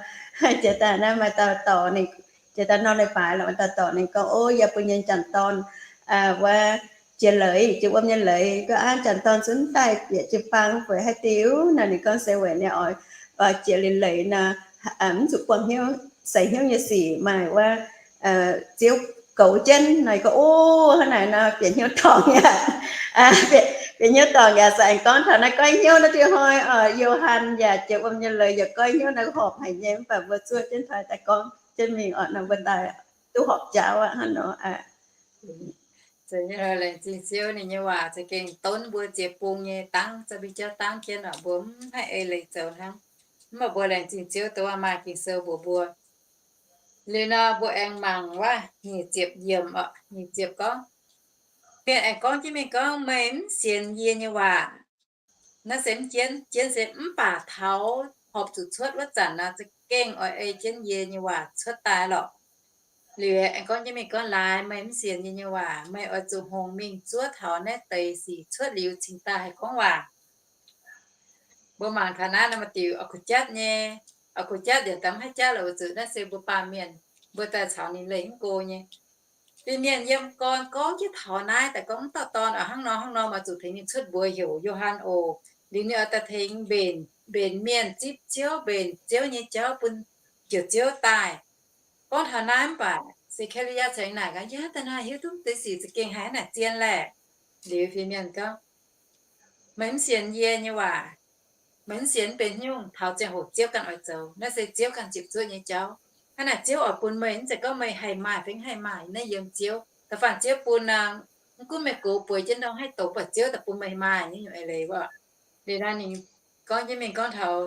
jiex daaih naaiv maaih dauh dorc ninh, jiex daaih norm leiz-baaix lorqc, maaih dauh dorc ninh gorngv, o, yie bun yie nyei janx-dorn wuov jiex leiz, jiex wuom nyei leiz. Gorngv, aa, janx-dorn zungv daaih bieqc jiu-baang weic haaix diuc? Nor ninh gorngv se weic ninh oix jiex liuz leiz nor, mv zuqc buangh hnyouv, seix hnyouv nyei sic, maaih wuov Ziouv goux jienv. Nor gorngv, o, hnangv naaic nor bieqc hnyouv dorngc yaac, bieqc hnyouv dorngc yaac se aengx gorngv taux naaiv goiv hnyouv naaiv diuh hnoi. Yo^han yaac jiex wuom nyei leiz yaac goiv hnyouv naaiv horpc haic nyei, mv baac mbuo zuov jienv taux daaih gorngv jienv mingh orqc, nor mbuo daaih duqv horpc jauv aqv hnangv nor. Laengz zingh Ziouv ninh nyei waac za'gengh donv mbuo ziex bung nyei dangv, za'gengh jauv dangv jienv orqc, mbuo mv haih ei leiz zoux hnangv. Mv baac mbuo laengz zingh Ziouv dongh wuov maaih Ging-Sou mbuox mbuo. Liuz nor mbuo aengx mangc wuov nyic ziepc yiemc orqc, nyic ziepc gorngv, mienh aengx gorngv jienv mingh gorngv, meih mv sienx yie nyei waac. Naaiv se mv jienv, jienv se mv baac taux horpc zuqc cuotv wuov zanc nor, za'gengh oix ei jienv yie nyei waac cuotv daaih lorqc. Liuz aengx gorngv jienv mingh gorngv, laaix meih mv sienx yie nyei waac, meih oix zuqc hngongx mingh zuov taux naaiv deix sic cuotv liuz cingx daaih haih gorngv waac. Mbuo mangc taux naaiv nor maaih diuc oix kuh jatv nyei, oix kuh jatv yaac daaih mv haih jatv lorqc, weic zuqc naaiv se mbuo baamh mienh, mbuo daaih caux ninh leih mv go nyei. Fin-mienh yiem gorn gorngv jienv taux naaiv daaih gorngv, mv dauh dorn oix hnangv nor hnangv nor, maiv zuqc tengx ninh cuotv mbuox heuc Yo^han oc. Liuz ninh oix daaih tengx mbenc, mbenc mienh zipv Ziouv, mbenc Ziouv nyei jauv bun njoux Ziouv daaih. Gorngv taux naaiv mv baac Se^kaa^li^yaa cingx naaic gaax, yie hnangv daaih naaiv hiuv duqv deix sic za'gengh haiz hnangv naaic zien laeh. Liuz fin-mienh gorngv, meih mv sienx yie nyei waac. Meih mv sienx mv benx nyungc, taux ziangh hoc Ziouv ganh oix zoux. Naaiv se Ziouv ganh ziepc zuoqv nyei jauv. Hnangv naaic Ziouv oix bun meih, mv zeiz gorngv meih haih maaih fai mv haih maaih, naaiv yiem Ziouv. Da'faanh Ziouv bun nor, mv gunv meih gox bueix jienv ndorm haih doqc, mv baac Ziouv daaih bun meih maaih nyei nyungc eix leiz wuov. Liuz naaiv ninh gorngv jienv mingh gorngv taux,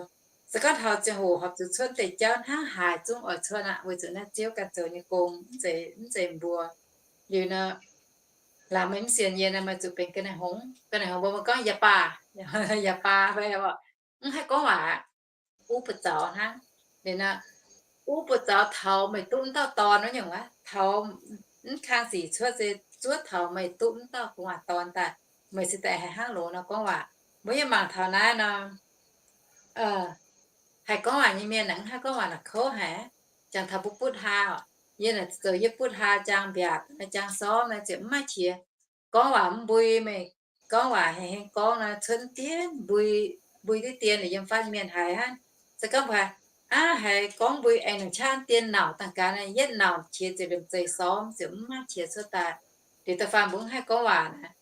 se gorngv taux ziangh hoc horpc zuqc cuotv deix jauv hnangv haaix zungv oix cuotv aqv, weic zuqc naaiv Ziouv ganh zoux nyei gong, mv zeiz, mv zeiz mbuo. Liuz nor, laangz meih mv sienx yie nor, meih zuqc benx ga'naaiv hngongx. Ga'naaiv hngongx mbuo, mbuo gorngv yaac baac, yaac baac fai mv haih gorngv waac, uv buoz zaux hnangv. Liuz nor, uv buoz zaux taux meih duqv mv dauh dorn wuov nyungc aqv. Taux mv kang sic cuotv se zuov taux meih duqv mv dauh gu'nguaaz dorn daaih, meih se daaih haih hnangv loz nor gorngv waac. Mbuo yie mangc taux naaiv nor, haih gorngv waac nyei mienh aeqv, mv haih gorngv waac naaic kouv haic. Jangx taux mbuo butv haa, yie naaic zoux yie butv haa jaang mbiaatc, jaang sormv naaiv ziouc mv maaih qiex. Gorngv waac mv mbui, meih gorngv waac hengx hengx gorngv naaic cuotv dien mbui, mbui diqv dien liuz yiem fatv mienh haiz hnangv. Se gorngv mbuo haiz, aav, haiz gorngv mbui aengx nangc qaqv dien nauc dangh gaax naaic, yietv nauc qiex ziouc liemh zeih sormv, ziouc mv maaih qiex cuotv daaih. Liuz da'faanh mbuo mv haih gorngv waac naaic,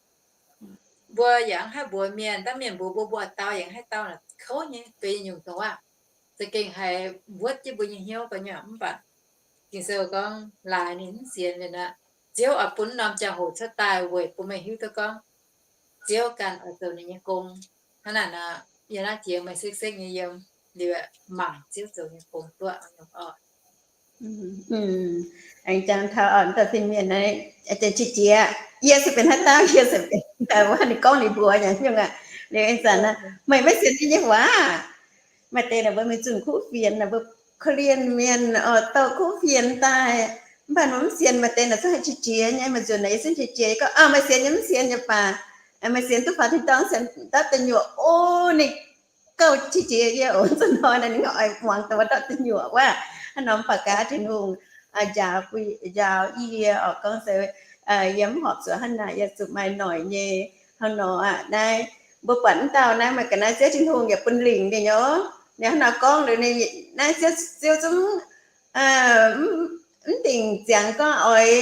mbuo yaac mv haih mbuox mienh, dangh mienh mbuox mbuo, mbuo dau yaac mv haih dau naaic kouv nyei, benx nyungc dongh waac za'gengh haiz wuotv jienv mbuo nyei hnyouv ga'nyiec. Mv baac Ging-Sou gorngv laaix ninh mv sienx liuz nor, Ziouv oix bun norm ziangh hoc cuotv daaih weic bun meih hiuv duqv gorngv Ziouv ganh oix zoux ninh nyei gong. Hnangv naaic nor, yie naaiv jiex meih sekv-sekv nyei yiem liuz mangc Ziouv zoux nyei gong duqv oc. Aengx jangx taux oc, dauh fin-mienh naaiv, jiex, yie se benx haaix dauh, yie se benx wuov ninh gorngv liuz mbuox nyei nyungc aqv. Liuz ih zanc meih maiv sienx yie nyei waac. Maaih deix naaic mbuo mingh zunh kuv fienx naaic, mbuo korv-lienh mienh oc, douh kuv fienx daaih. Mv baac mbuo mv sienx, maaih deix naaic zungv haih qiex jiez nyei. Maaih nzunc naaic yie zungv qiex jiez gorngv, aa, meih sienx nyei mv sienx nyei baac, meih sienx duqv faaux tin-dorngh, sienx dapv deic nyuoqc, o, ninh gauh qiex jiez yie oc. Zunv hnoi naaic ninh oix muangx dongh wuov dapv deic nyuoqc wuov. Hnangv nor mv baac gaax Tin-Hungh njaaux, njaaux yie oc, gorngv se yie mv horpc zuqc hnangv naaic, yie zuqc maaih noic nyei. Hnangv nor aqv, naaiv mbuo buatc mv dauh naaiv, maaih ga'naaiv Ziouv Tin-Hungh yaac bun lingc ninh nyei. Ninh hnangv nor gorngv liuz ninh, naaiv Ziouv, Ziouv zungv mv dingc ziangx gorngv oix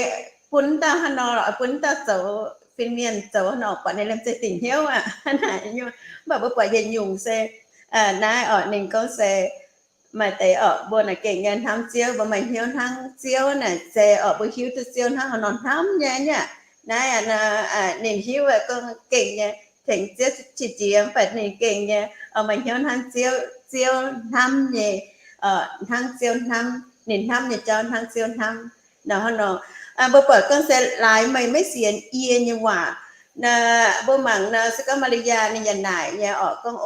bun mv dauh hnangv nor, oix bun mv dauh zoux fin-mienh zoux hnangv nor, buatc ninh liemh zeih dingc hnyouv aqv. Mv baac mbuo buatc yietc nyungc se naaiv oc, ninh gorngv se maaih deix oc, mbuo naaic gengh nyei hnamv Ziouv, mbuo maaih hnyouv hnamv Ziouv naaic se oc, mbuo hiuv duqv Ziouv hnangv haaix nor hnamv nyei aqv. Naaiv ninh hiuv gorngv gengh nyei tengx Ziouv qiex jiez, mv baac ninh gengh nyei maaih hnyouv hnamv Ziouv, Ziouv hnamv nyei, hnangv Ziouv hnamv ninh hnamv nyei jauv, hnangv Ziouv hnamv. Nor hnangv nor, mbuo buatc gorngv se laaix meih maiv sienx yie nyei waac. Mbuo mangc nor se gorngv Maa^li^yaa ninh yaac naaic nyei oc, gorngv, o,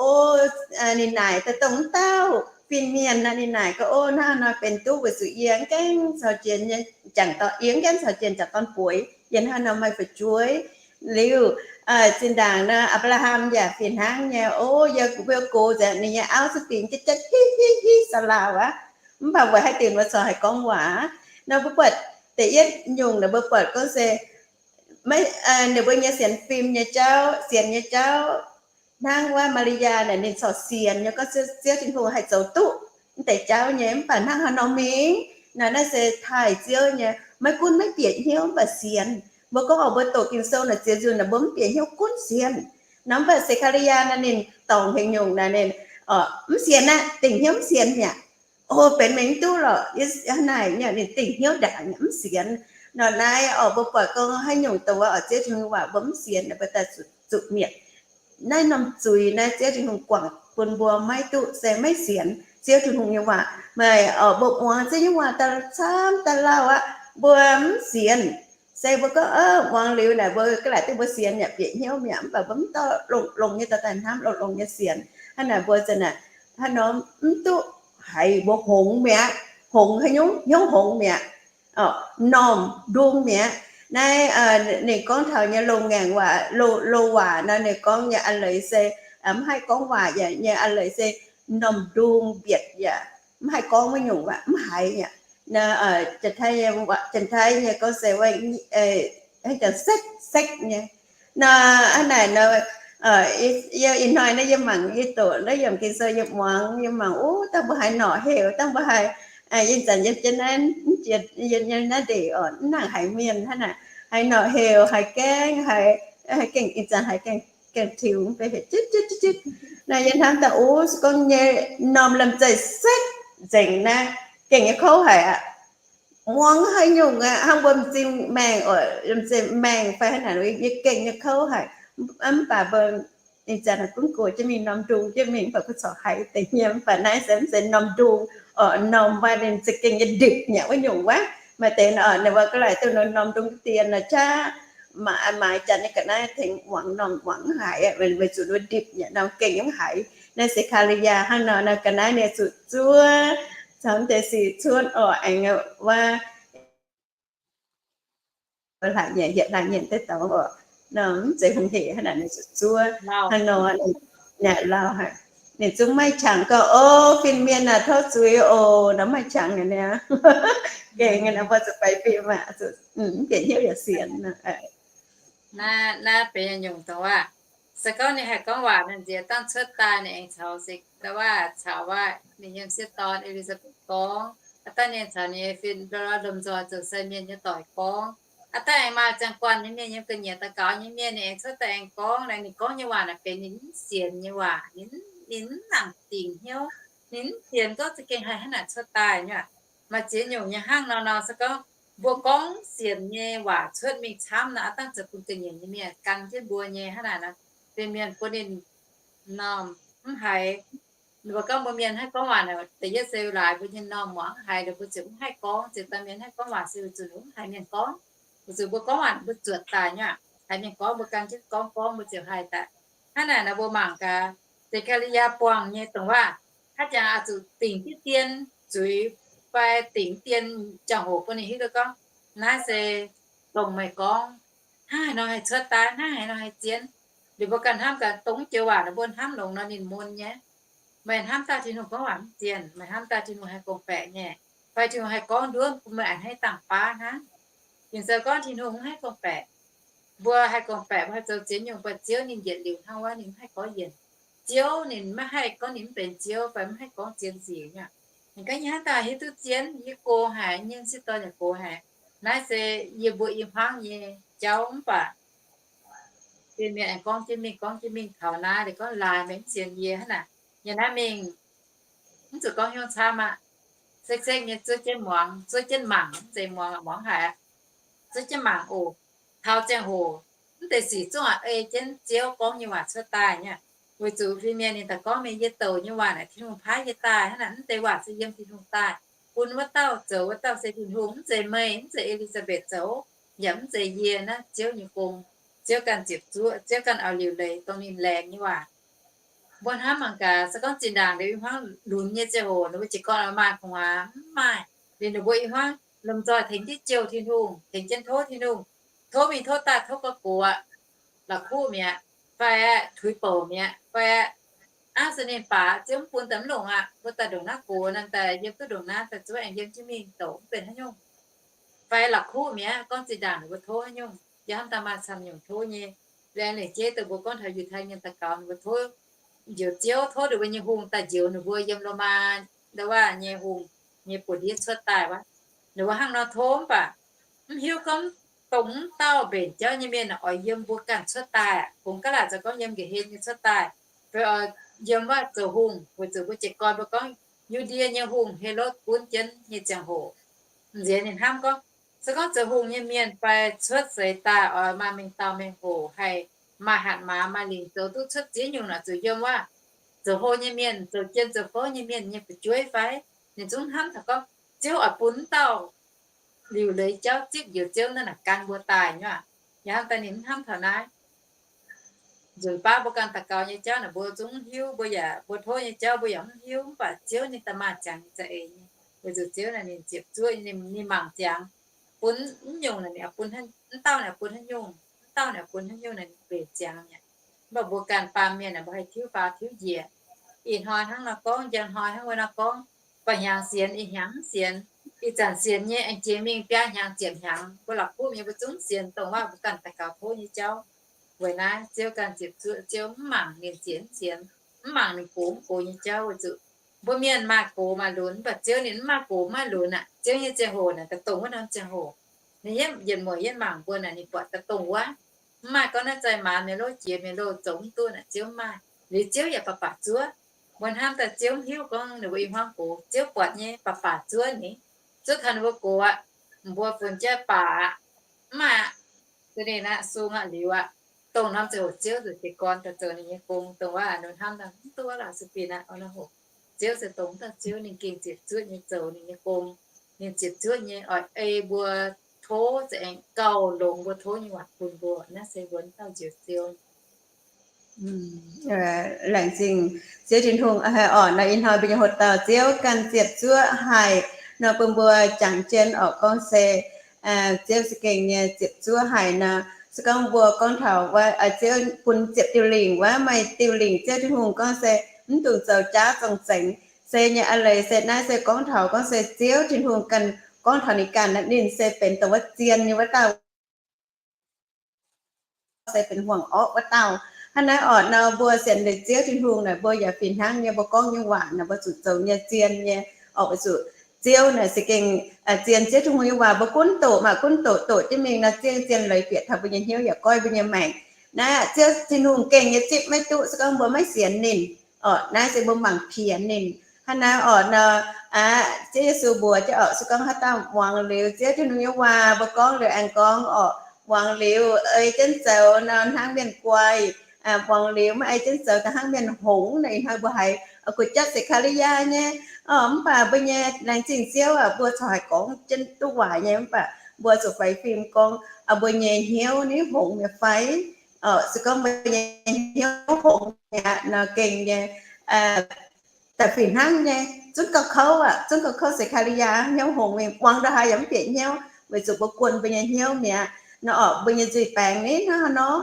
ninh naaic daaih dongh wuov dauh fin-mienh nor, ninh naaic gorngv, o, hnangv nor benx duqv weic zuqc yie mv gaengh caux jienv nyei jangc dorn, yie mv gaengh caux jienv jangc dorn bueix, yie hnangv nor maaih fu'jueiv. Liuz zinh ndaangc nor, Apc^laa^ham yaac fih hnangv nyei, o, yie mbuo gox nzengc ninh nyei auv za'gengh jatv jatv hiv hiv hiv sa'laauh aqv. Mv baac weic haaix diuc mbuo corc haih gorngv waac? Nor mbuo buatc da'yietv nyungc naaic mbuo buatc gorngv se ninh mbuo nyei sienx fim nyei jauv, sienx nyei jauv, hnangv wuov Maa^li^yaa naaic ninh corc sienx nyei gorngv Ziouv Tin-Hungh haih zoux duqv mv deix jauv nyei, mv baac hnangv haaix nor mingh nor, naaiv se taaih Ziouv nyei, maiv gunv maiv bieqc hnyouv mv baac sienx. Mbuo gorngv oc, mbuo doqc Ging-Sou naaic ziex nzunc naaic mbuo mv bieqc hnyouv gunv sienx. Nor mv baac Se^kaa^li^yaa naaiv ninh dorngc haaix nyungc naaic ninh mv sienx aqv, dingc hnyouv mv sienx mi'aqv. O, benx mingh duqv lorqc, yie naaic ninh dingc hnyouv ndaangc mv sienx. Nor naaiv oc, mbuo buatc gorngv haaix nyungc dongh wuov oc, Ziouv Tin-Hungh waac mbuo mv sienx, mbuo daaih zuqc mietc. Naaiv norm zuiz naaiv Ziouv Tin-Hungh guangc bun mbuo maiv duqv se maiv sienx Ziouv Tin-Hungh nyei waac. Maaih oc, mbuo muangx Ziouv nyei waac daaih camv daaih lauh aqv, mbuo mv sienx. Se mbuo gorngv muangx liuz naaic mbuo ga'naaiv duqv mbuo sienx yaac bieqc hnyouv mi'aqv, mv baac mbuo mv dorh longx-longx nyei dorh daaih hnamv, longx-longx nyei sienx. Hnangv naaic mbuo za'naaic hnangv nor mv duqv haiz mbuo hngongx mi'aqv, hngongx haaix nyungc, hnyouv hngongx mi'aqv, normh ndung mi'aqv. Naaiv ninh gorngv taux nyei loz-ngaengc waac, loz, loz waac nor ninh gorngv nyei a'leiz se mv haih gorngv waac yaac nyei a'leiz se normh ndung mbietc yaac mv haih gorngv wuov nyungc waac, mv haiz yaac. Janx-Taiv nyei gorngv se wuov, sekv, sekv nyei. Nor hnangv naaic nor, yie ih hnoi naaiv yie mangc, yie doqc naaiv yiem Ging-Sou yie muangx, yie mangc, o, dangh mbuo haiz norqc heuc, dangh mbuo haiz, ih zanc yie jienv naaiv, yie naaiv ndeic oc, mv nangc haiz mienh hnangv naaic, haiz norqc heuc, haiz gaengh, haiz, haiz gaengh, ih zanc haiz gaengh Gaengh tiux mv bei heuc jitv jitv jitv jitv. Naaiv yie hnamv daaih, o, se gorngv nyei norm lamh zeih setv nzengc naaiv, gengh nyei kouv haic aqv. Muangx haaix nyungc aqv, hnangv mbuo m'zing maengh oc, lamh zeih maengh fai haaix naaic, yie gengh nyei kouv haic. Mv baac mbuo ih zanc gunv gox jienv mingh norm ndung jienv mingh, mv baac gunv corc haiz deix hnyouv, mv baac naaiv se mv zeiz norm ndung oc, norm wuov ninh za'gengh nyei ndipc nyei wuov nyungc wuov. Maaih deix nor, ninh mbuo ga'laaic duqv norm ndung dien nor qaqv, maaiz janx nyei ga'naaiv tengx muangx norm muangx mv haiz, weic zuqc ndipc nyei norm gengh mv haiz. Naaiv se Kali-yaa hnangv nor, naaiv ga'naaiv ninh zuqc zuov caux deix sic cuotv oc, aengx wuov hlaax nyienh, hietc hlaax nyienh deix dorngx oc, nor mv zeiz hungh hec hnangv naaic, ninh zuqc zuov hnangv nor. Yaac lauh haic. Ninh zungv maiv qangx gorngv, o, fin-mienh aah, tov zuiz oc, nor maiv qangx aqv niaa. Gengh nor mbuo zuqc baix fim aqv, mv bieqc hnyouv yaac sienx. Naaiv, naaiv benx nyungc dongh waac, se gorngv ninh haih gorngv waac nor, nziex dangh cuotv daaih ninh aengx caux se, waac caux waac ninh nyei m'sieqv dorn E^li^saa^betc gorngv, aav dangh ninh caux ninh nyei fin, lomh nzoih zoux sai mienh nyei doic gorngv, aav dangh aengx maaih ziangh guanh nyei mienh, yiem ga'nyiec daux gaux nyei mienh, ninh aengx cuotv daaih aengx gorngv naaic, ninh gorngv nyei waac naaic benx ninh mv sienx nyei waac, ninh, ninh mv nangc dingc hnyouv, ninh mv sienx gorngv za'gengh haih hnangv naaic cuotv daaih nyei aqv. Maaih ziex nyungc nyei hnangv nor nor, se gorngv mbuo gorngv sienx nyei waac cuotv mingh camv nor, aav dangh zoux bun ga'nyiec nyei mienh gan jienv mbuo nyei hnangv naaic nor, benx mienh bun ninh normh mv haiz. Ninh mbuo gorngv mbuo mienh haih gorngv waac naaic, da'yietv se laaix mbuo nyei normh muangx mv haiz, ninh mbuo ziouc mv haih gorngv. Ziouc daaih mienh haih gorngv waac se weic zuqc ninh mbuo mv haiz mienh gorngv. Weic zuqc mbuo gorngv waac mbuo zuotc daaih nyei aqv. Haiz mienh gorngv mbuo gan jienv gorngv gorngv mbuo ziouc haiz daaih. Hnangv naaic nor mbuo mangc gaax Ze^kaa^li^yaa buangh nyei dongh waac, haaix jangx oix zuqc dingc diqv dien zuiz fai dingc dien ziangh hoc bun ninh hiuv duqv gorngv, naaiv se dongh meih gorngv, hnangv haaix nor haih cuotv daaih, hnangv haaix nor haih zien. Liuz mbuo ganh hnamv gaax, dongh joux waac ninh mbuo hnamv longx nor ninh mun nyei. Meih hnamv daaih Tin-Hungh gorngv waac mv zien, meih hnamv daaih Tin-Hungh haih gorngv-baeqc nyei, fai Tin-Hungh haih gorngv nduov bun meih a'hneiv dangh baav hnangv. Ging-Sou gorngv Tin-Hungh mv haih gorngv-baeqc. Mbuo haih gorngv-baeqc, mbuo haih zoux ziex nyungc, mv baac Ziouv ninh yietc liuz hnangv wuov, ninh mv haih gorngv yienc. Ziouv ninh maiv haih gorngv ninh mv benx Ziouv fai mv haih gorngv zien sic nyei. Ninh gorngv yie hnamv daaih hiuv duqv zien, yie gox haic, yie m'sieqv dorn yaac gox haic. Naaiv se yie mbuo i hmuangv nyei jauv mv baac fin-mienh aengx gorngv jienv mingh, gorngv jienv mingh taux naaiv, ninh gorngv laaix meih mv sienx yie hnangv naaic. Yie naaiv mingh mv zuqc gorngv hnyouv camv aqv. Sekv-sekv nyei zuov jienv muangx, zuov jienv mangc, mv zeiz muangx, muangx haic aqv. Zuov jienv mangc oc. Taux ziangh hoc mv deix sic zungv a'ei jienv Ziouv gorngv nyei waac cuotv daaih nyei. Weic zuqc fin-mienh ninh daaih gorngv mingh, yie douc nyei waac naaic Tin-Hungh paaiv yie daaih hnangv naaic, mv deix waac se yiem Tin-Hungh daaih. Bun wuov dauh zoux, wuov dauh se Tin-Hungh, mv zeiz meih, mv zeiz E^li^saa^mbetc zoux, yaac mv zeiz yie. Naaiv Ziouv nyei gong. Ziouv ganh ziepc zuoqv, Ziouv ganh auv liuc leiz dongh ninh laengz nyei waac. Mbuo hnamv mangc gaax, se gorngv zinh ndaangc liuz i hmuangv lunx nyei ziangh hoc, ninh mbuo jiez gorn oix maaih gu'nguaaz mv maaih. Liuz ninh mbuo i hmuangv lomh nzoih tengx jienv jouh Tin-Hungh, tengx jienv tov Tin-Hungh, tov mingh tov daaih, tov gorx-gox aqv, la'kuqv mi'aqv, fai aqv tuix bouc mi'aqv, fai aqv, aav se ninh baac Ziouv mv bun daaih mv longc aqv, mbuo daaih ndongc naaiv gox naaic, daaih yiem duqv ndongc naaiv, daaih zuov aengx yiem jienv mingh douc mv benx haaix nyungc. Fai la'kuqv mi'aqv, gorngv zinh ndaangc ninh mbuo tov haaix nyungc, yie hnamv daaih maaih camv nyungc tov nyei. Laengz lingc jeiv dongh mbuo gorngv taux Yiutai Mienh daux gaux, ninh mbuo tov njoux Ziouv, tov ninh mbuo nyei hungh daaih njoux ninh mbuo yiem Lomaa ndau wuov nyei hungh nyei buoz-ndiev cuotv daaih wuov. Ninh mbuo hnangv nor tov mv baac mv hiuv gorngv dongh mv dauh mbenc jauv nyei mienh oix yiem mbuo ganh cuotv daaih aqv. Kungx gaav laaic zoux gorngv yiem nqa'hên nyei cuotv daaih, fai oix yiem wuov zoux hungh, weic zuqc mbuo jiez gorn mbuo gorngv Yu^ndie nyei hungh Helotv gunv jienv nyei ziangh hoc, nziex ninh hnamv gorngv, se gorngv zoux hungh nyei mienh fai cuotv seix daaih oix maaih mengh dauh mengh hoc, haih maaih hatc maaz maaih lingc zoux duqv cuotv ziex nyungc naaic zuqc yiem wuov zoux hlo nyei mienh, zoux jien zoux fouv nyei mienh nyei fu'jueiv fai? Ninh zungv hnamv taux gorngv Ziouv oix bun mv dauh liuc leiz jauv zipv njoux Ziouv naaiv naaic gan mbuo daaih nyei aqv. Yaac hnamv daaih ninh mv hnamv taux naaiv. Nzunc baav mbuo ganh daux gaux nyei jauv naaic mbuo zungv mv hiuv, mbuo yaac, mbuo tov nyei jauv mbuo yaac mv hiuv, mv baac Ziouv ninh daaih maaih ziangx nyei za'eix nyei. Weic zuqc Ziouv naaic ninh ziepc zuoqv, ninh, ninh mangc ziangx, bun mv nyungc naaic ninh bun, mv dauh naaic bun haaix nyungc, mv dauh naaic bun haaix nyungc naaic ninh mbenc ziangx mi'aqv. Mv baac mbuo ganh baamh mienh naaic mbuo haih tiuv faaux tiuv njiec. Ih hnoi hnangv nor gorngv, njang hnoi hnangv wuov nor gorngv, ba'hnyangx sienx, ih hnyangx mv sienx, ih zanc sienx nyei aengx jiex mingh biaa hnyangx ziepc hnyangx, mbuo la'kuqv nyei mbuo zungv sienx dongh waac mbuo ganh daux gaux tov nyei jauv. Weic naaiv Ziouv ganh ziepc zuoqv, Ziouv mv mangc ninh sienx mv sienx, mv mangc ninh gox mv gox nyei jauv, weic zuqc mbuo mienh maaih gox maaih lunx, mv baac Ziouv ninh mv maaih gox mv maaih lunx aqv. Ziouv nyei ziangh hoc naaic daaih dongh wuov norm ziangh hoc. Ninh yietv, yietc mueic yietv mangc mbuo naaic ninh buatc daaih dongh wuov. Mv maaih gorngv naaiv zaih maaz mienh loh, jiex mienh loh, zoux mv duqv naaic, Ziouv mv maaih. Liuz Ziouv yaac baac baac zuov. Mbuo hnamv daaih Ziouv mv hiuv gorngv ninh mbuo i hmuangv gox, Ziouv buatc nyei baac baac zuov ninh. Zuov taux ninh mbuo gox aqv, mbuo funx jaav baac aqv, mv maaih aqv. Za'gengh naaiv sung aqv, liuz aqv, dongh norm ziangh hoc Ziouv nzueic jiez gorn daaih zoux ninh nyei gong, dongh wuov ninh hnamv daaih mv duqv wuov laaix sueih fih naaiv oix naaiv hoc. Ziouv se dongh dauh Ziouv ninh gengh ziepc zuoqv nyei zoux ninh nyei gong. Ninh ziepc zuoqv nyei oix ei mbuo tov za'gengh gauh longx mbuo tov nyei waac bun mbuo. Naaiv se mbuo dauh njoux Ziouv. Laengz zingh Ziouv Tin-Hungh, haih orqc nor ih hnoi mbuo nyei hoc dauh Ziouv ganh ziepc zuoqv haic nor bun mbuo jangx jienv orqc gorngv se Ziouv za'gengh nyei ziepc zuoqv haic nor. Se gorngv mbuo gorngv taux wuov Ziouv bun ziepc diuh lingc wuov, maaih diuh lingc Ziouv Tin-Hungh gorngv se mv dungx zoux jaav zong-zengx. Se nyei a'leiz se naaiv se gorngv taux gorngv se Ziouv Tin-Hungh ganh gorngv taux ninh ganh, ninh se benx dongh wuov zien nyei wuov dauh, se benx hmuangx orqv wuov dauh. Hnangv naaiv orqc nor mbuo sienx liuz Ziouv Tin-Hungh naaic mbuo yaac fih hnangv nyei, mbuo gorngv nyei waac naaic mbuo zuqc zoux nyei zien nyei. Orqc weic zuqc Ziouv naaic za'gengh zien. Ziouv Tin-Hungh nyei waac mbuo gunv doqc, maaih gunv doqc, doqc jienv mingh nor zien zien leiz bieqc taux mbuo nyei hnyouv yaac goiv mbuo nyei maengc. Naaiv Ziouv Tin-Hungh gengh nyei zipv maiv duqv se gorngv mbuo maiv sienx ninh. Orqc naaiv se mbuo mangc pienx ninh. Hnangv naaiv orqc nor, aqv, Ziouv Yesu mbuox jienv orqc se gorngv haaix dauh muangx liuz Ziouv Tin-Hungh nyei waac mbuo gorngv liuz aengx gorngv orqc, muangx liuz ei jienv zoux nor hnangv mienh guai, muangx liuz maiv ei jienv zoux daaih hnangv mienh hngongx. Naaiv ih hnoi mbuo haiz kuh jatv Sekc^kaa^li^yaa nyei. Orqc mv baac mbuo nyei laengz zingh Ziouv aac, mbuo corc haih gorngv jienv duqv waaic nyei, mv baac mbuo zuqc faix fim gorngv mbuo nyei hnyouv ninh hngongx mi'aqv fai. Orqc se gorngv mbuo nyei hnyouv hngongx mi'aqv nor gengh nyei da'fih hnangv nyei. Zungv gauh kouv aqv, zungv gauh kouv Sekc^kaa^li^yaa hnyouv hngongx mingh, muangx ndongc haaix yaac mv bieqc hnyouv weic zuqc mbuo guon mbuo nyei hnyouv mi'aqv. Nor orqc mbuo nyei nzuih baengx ni hnangv haaix nor,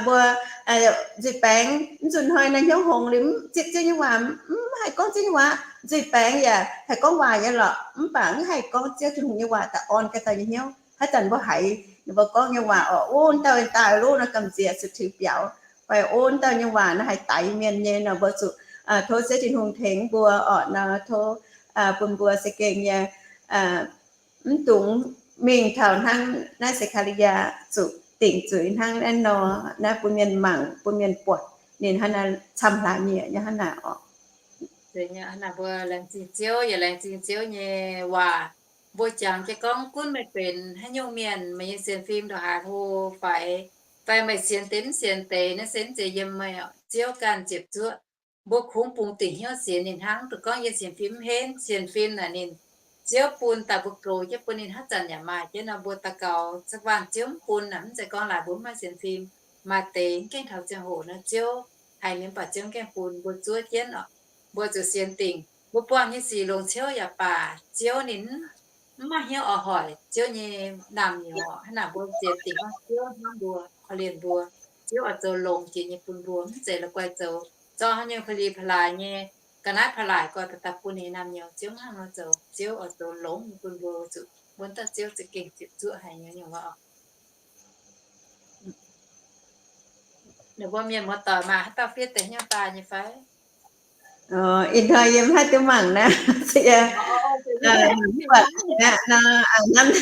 mbuo nzuih baengx mv nzunc hnoi naaiv hnyouv hngongx liuz mv zipv Ziouv nyei waac, mv haih gorngv Ziouv nyei waac. Nzuih baengx yaac haih gorngv waac nyei lorqc, mv baac mv haih gorngv Ziouv Tin-Hungh nyei waac daaih orn ganh dauh nyei hnyouv. Haaix zanc mbuo haiz ninh mbuo gorngv nyei waac orqc, o, wuov dauh daaih loh nor gamh nziex zuqc tiux biaux, fai o, wuov dauh nyei waac naaiv haih daix mienh nyei nor, mbuo zuqc tov Ziouv Tin-Hungh tengx mbuo orqc nor, tov bun mbuo se gengh nyei mv dungx mingh taux hnangv naaiv Sekc^kaa^li^yaa zuqc dingc zuiz hnangv naaiv nor. Naaiv bun mienh mangc, bun mienh buatc ninh hnangv naaiv camv hlaax nyieqc nyei hnangv naaic orqc. Mbuo laengz zingh Ziouv, yaac laengz zingh Ziouv nyei waac. Mbuo jangx jienv gorngv gunv meih benx haaix nyungc mienh, meih nyei sienx fim ndongc haaix hlo faix, fai meih sienx deix mv sienx deix, naaiv se mv zeiz yiem meih, Ziouv ganh ziepc zuoqv. Mbuo kungx bungx dingc hnyouv sienx ninh hnangv. Duqv gorngv yie sienx fim mv henv, sienx fim naaic ninh, Ziouv bun daaih mbuo goux jienv bun ninh haaix zanc yaac maaih jienv nor. Mbuo daux gaux zaangc waac Ziouv mv bun naaic, mv zeiz gorngv laaix mbuo mv maaih sienx fim. Maaih deix mv gaengh taux ziangh hoc nor Ziouv haiz mienh baac Ziouv mv gaengh bun mbuo zuov jienv oc. Mbuo zuqc sienx dingc, mbuo buangh nyei sic longc ciouv yaac baac Ziouv ninh mv maaih hnyouv oix hoic Ziouv nyei naamh nyouz. Hnangv naaic mbuo sienx dingc gorngv Ziouv hnamv mbuo, korv-lienh mbuo. Ziouv oix zoux longx jiex nyei bun mbuo, mv zeiz la'guaih zoux zorqv haaix nyungc pa'li-pa'laaix nyei, ga'naaiv pa'laaix gorx daaih bun ninh naamh nyouz. Ziouv mv hnangv nor zoux. Ziouv oix zoux longx nyei bun mbuo, zuqc wuonv dauh Ziouv za'gengh ziepc zuoqv haic nyei nyungc waac. Ninh mbuo mienh muoz-doic maaih haaix dauh fiev deix hnyouv daaih nyei fai? Ih hnoi yie mv haih duqv mangc naaiv. Hnangv naaiv, hnangv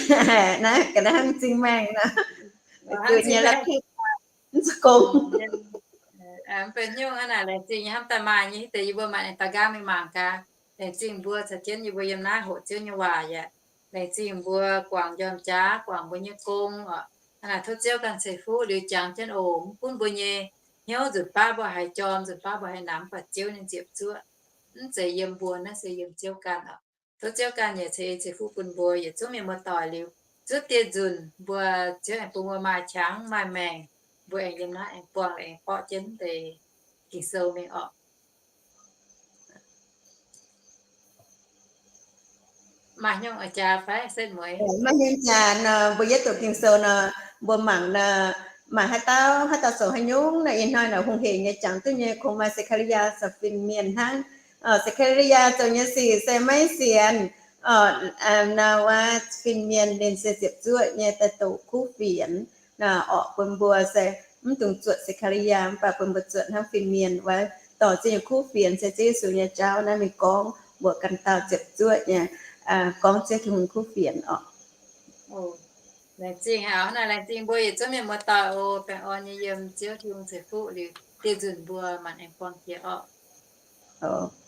naaiv, ga'naaiv hnangv m'zing maengh nor. Mv zuqc gong. Mv benx hnyouv hnangv naaic, laengz zingh nyei hnamv daaih maaih nyei hiuv deix yie mbuo maaih aengx daaih nqaang mingh mangc gaax. Laengz zingh mbuo caux jienv yie mbuo yiem naaiv hoqc Ziouv nyei waac yaac laengz zingh mbuo guangc njormh jaax, guangc mbuo nyei gong oc. Hnangv naaic tov Ziouv ganh ceix fuqv liuz jangx jienv oc. Mv gunv mbuo nyei hnyouv nzunc baav mbuo haiz jorm, nzunc baav mbuo haiz namx, mv baac Ziouv ninh ziepc zuoqv. Mv zeiz yiem mbuo, naaiv se yiem Ziouv ganh oc. Tov Ziouv ganh yaac ceix ceix fuqv bun mbuo yietc zungv mienh muoz-doic liuz, zuov dieh nzunc mbuo, Ziouv aengx bun mbuo maaih qangx maaih maengc, mbuo aengx yiem naaiv aengx buangh aengx borqv jienv deix Ging-Sou mingh oc. Maaih hnyouv jaax fai setv mueiz? Maaih hnyouv jaax nor, mbuo yietv doqc Ging-Sou nor, mbuo mangc nor, maaih haaix dauh, haaix dauh zoux haaix nyungc nor, ih hnoi nor hungh hec nyei jangx duqv nyei kungx maaih Sekc^kaa^li^yaa zoux fin-mienh hnangv. Sekc^kaa^li^yaa zoux nyei sic se maiv sienx. Nor wuov fin-mienh ninh se ziepc zuoqv nyei daaih doqc kuv fienx. Nor orqc bun mbuo se mv dungx zuotc Sekc^kaa^li^yaa, mv baac bun mbuo zuotc hnangv fin-mienh wuov, dorh Ziouv nyei kuv fienx se Ziouv Yesu nyei jauv naaiv mingh gorngv mbuox ganh dauh ziepc zuoqv nyei, gorngv Ziouv Tin-Hungh kuv fienx orqc. Laengz zingh haic, naaiv laengz zingh mbuo yietc zungv mienh muoz-doic oc. Baengh orn nyei yiem Ziouv Tin-Hungh ceix fuqv liuz, dieh nzunc mbuo maanc aengx buangh jiex orqc.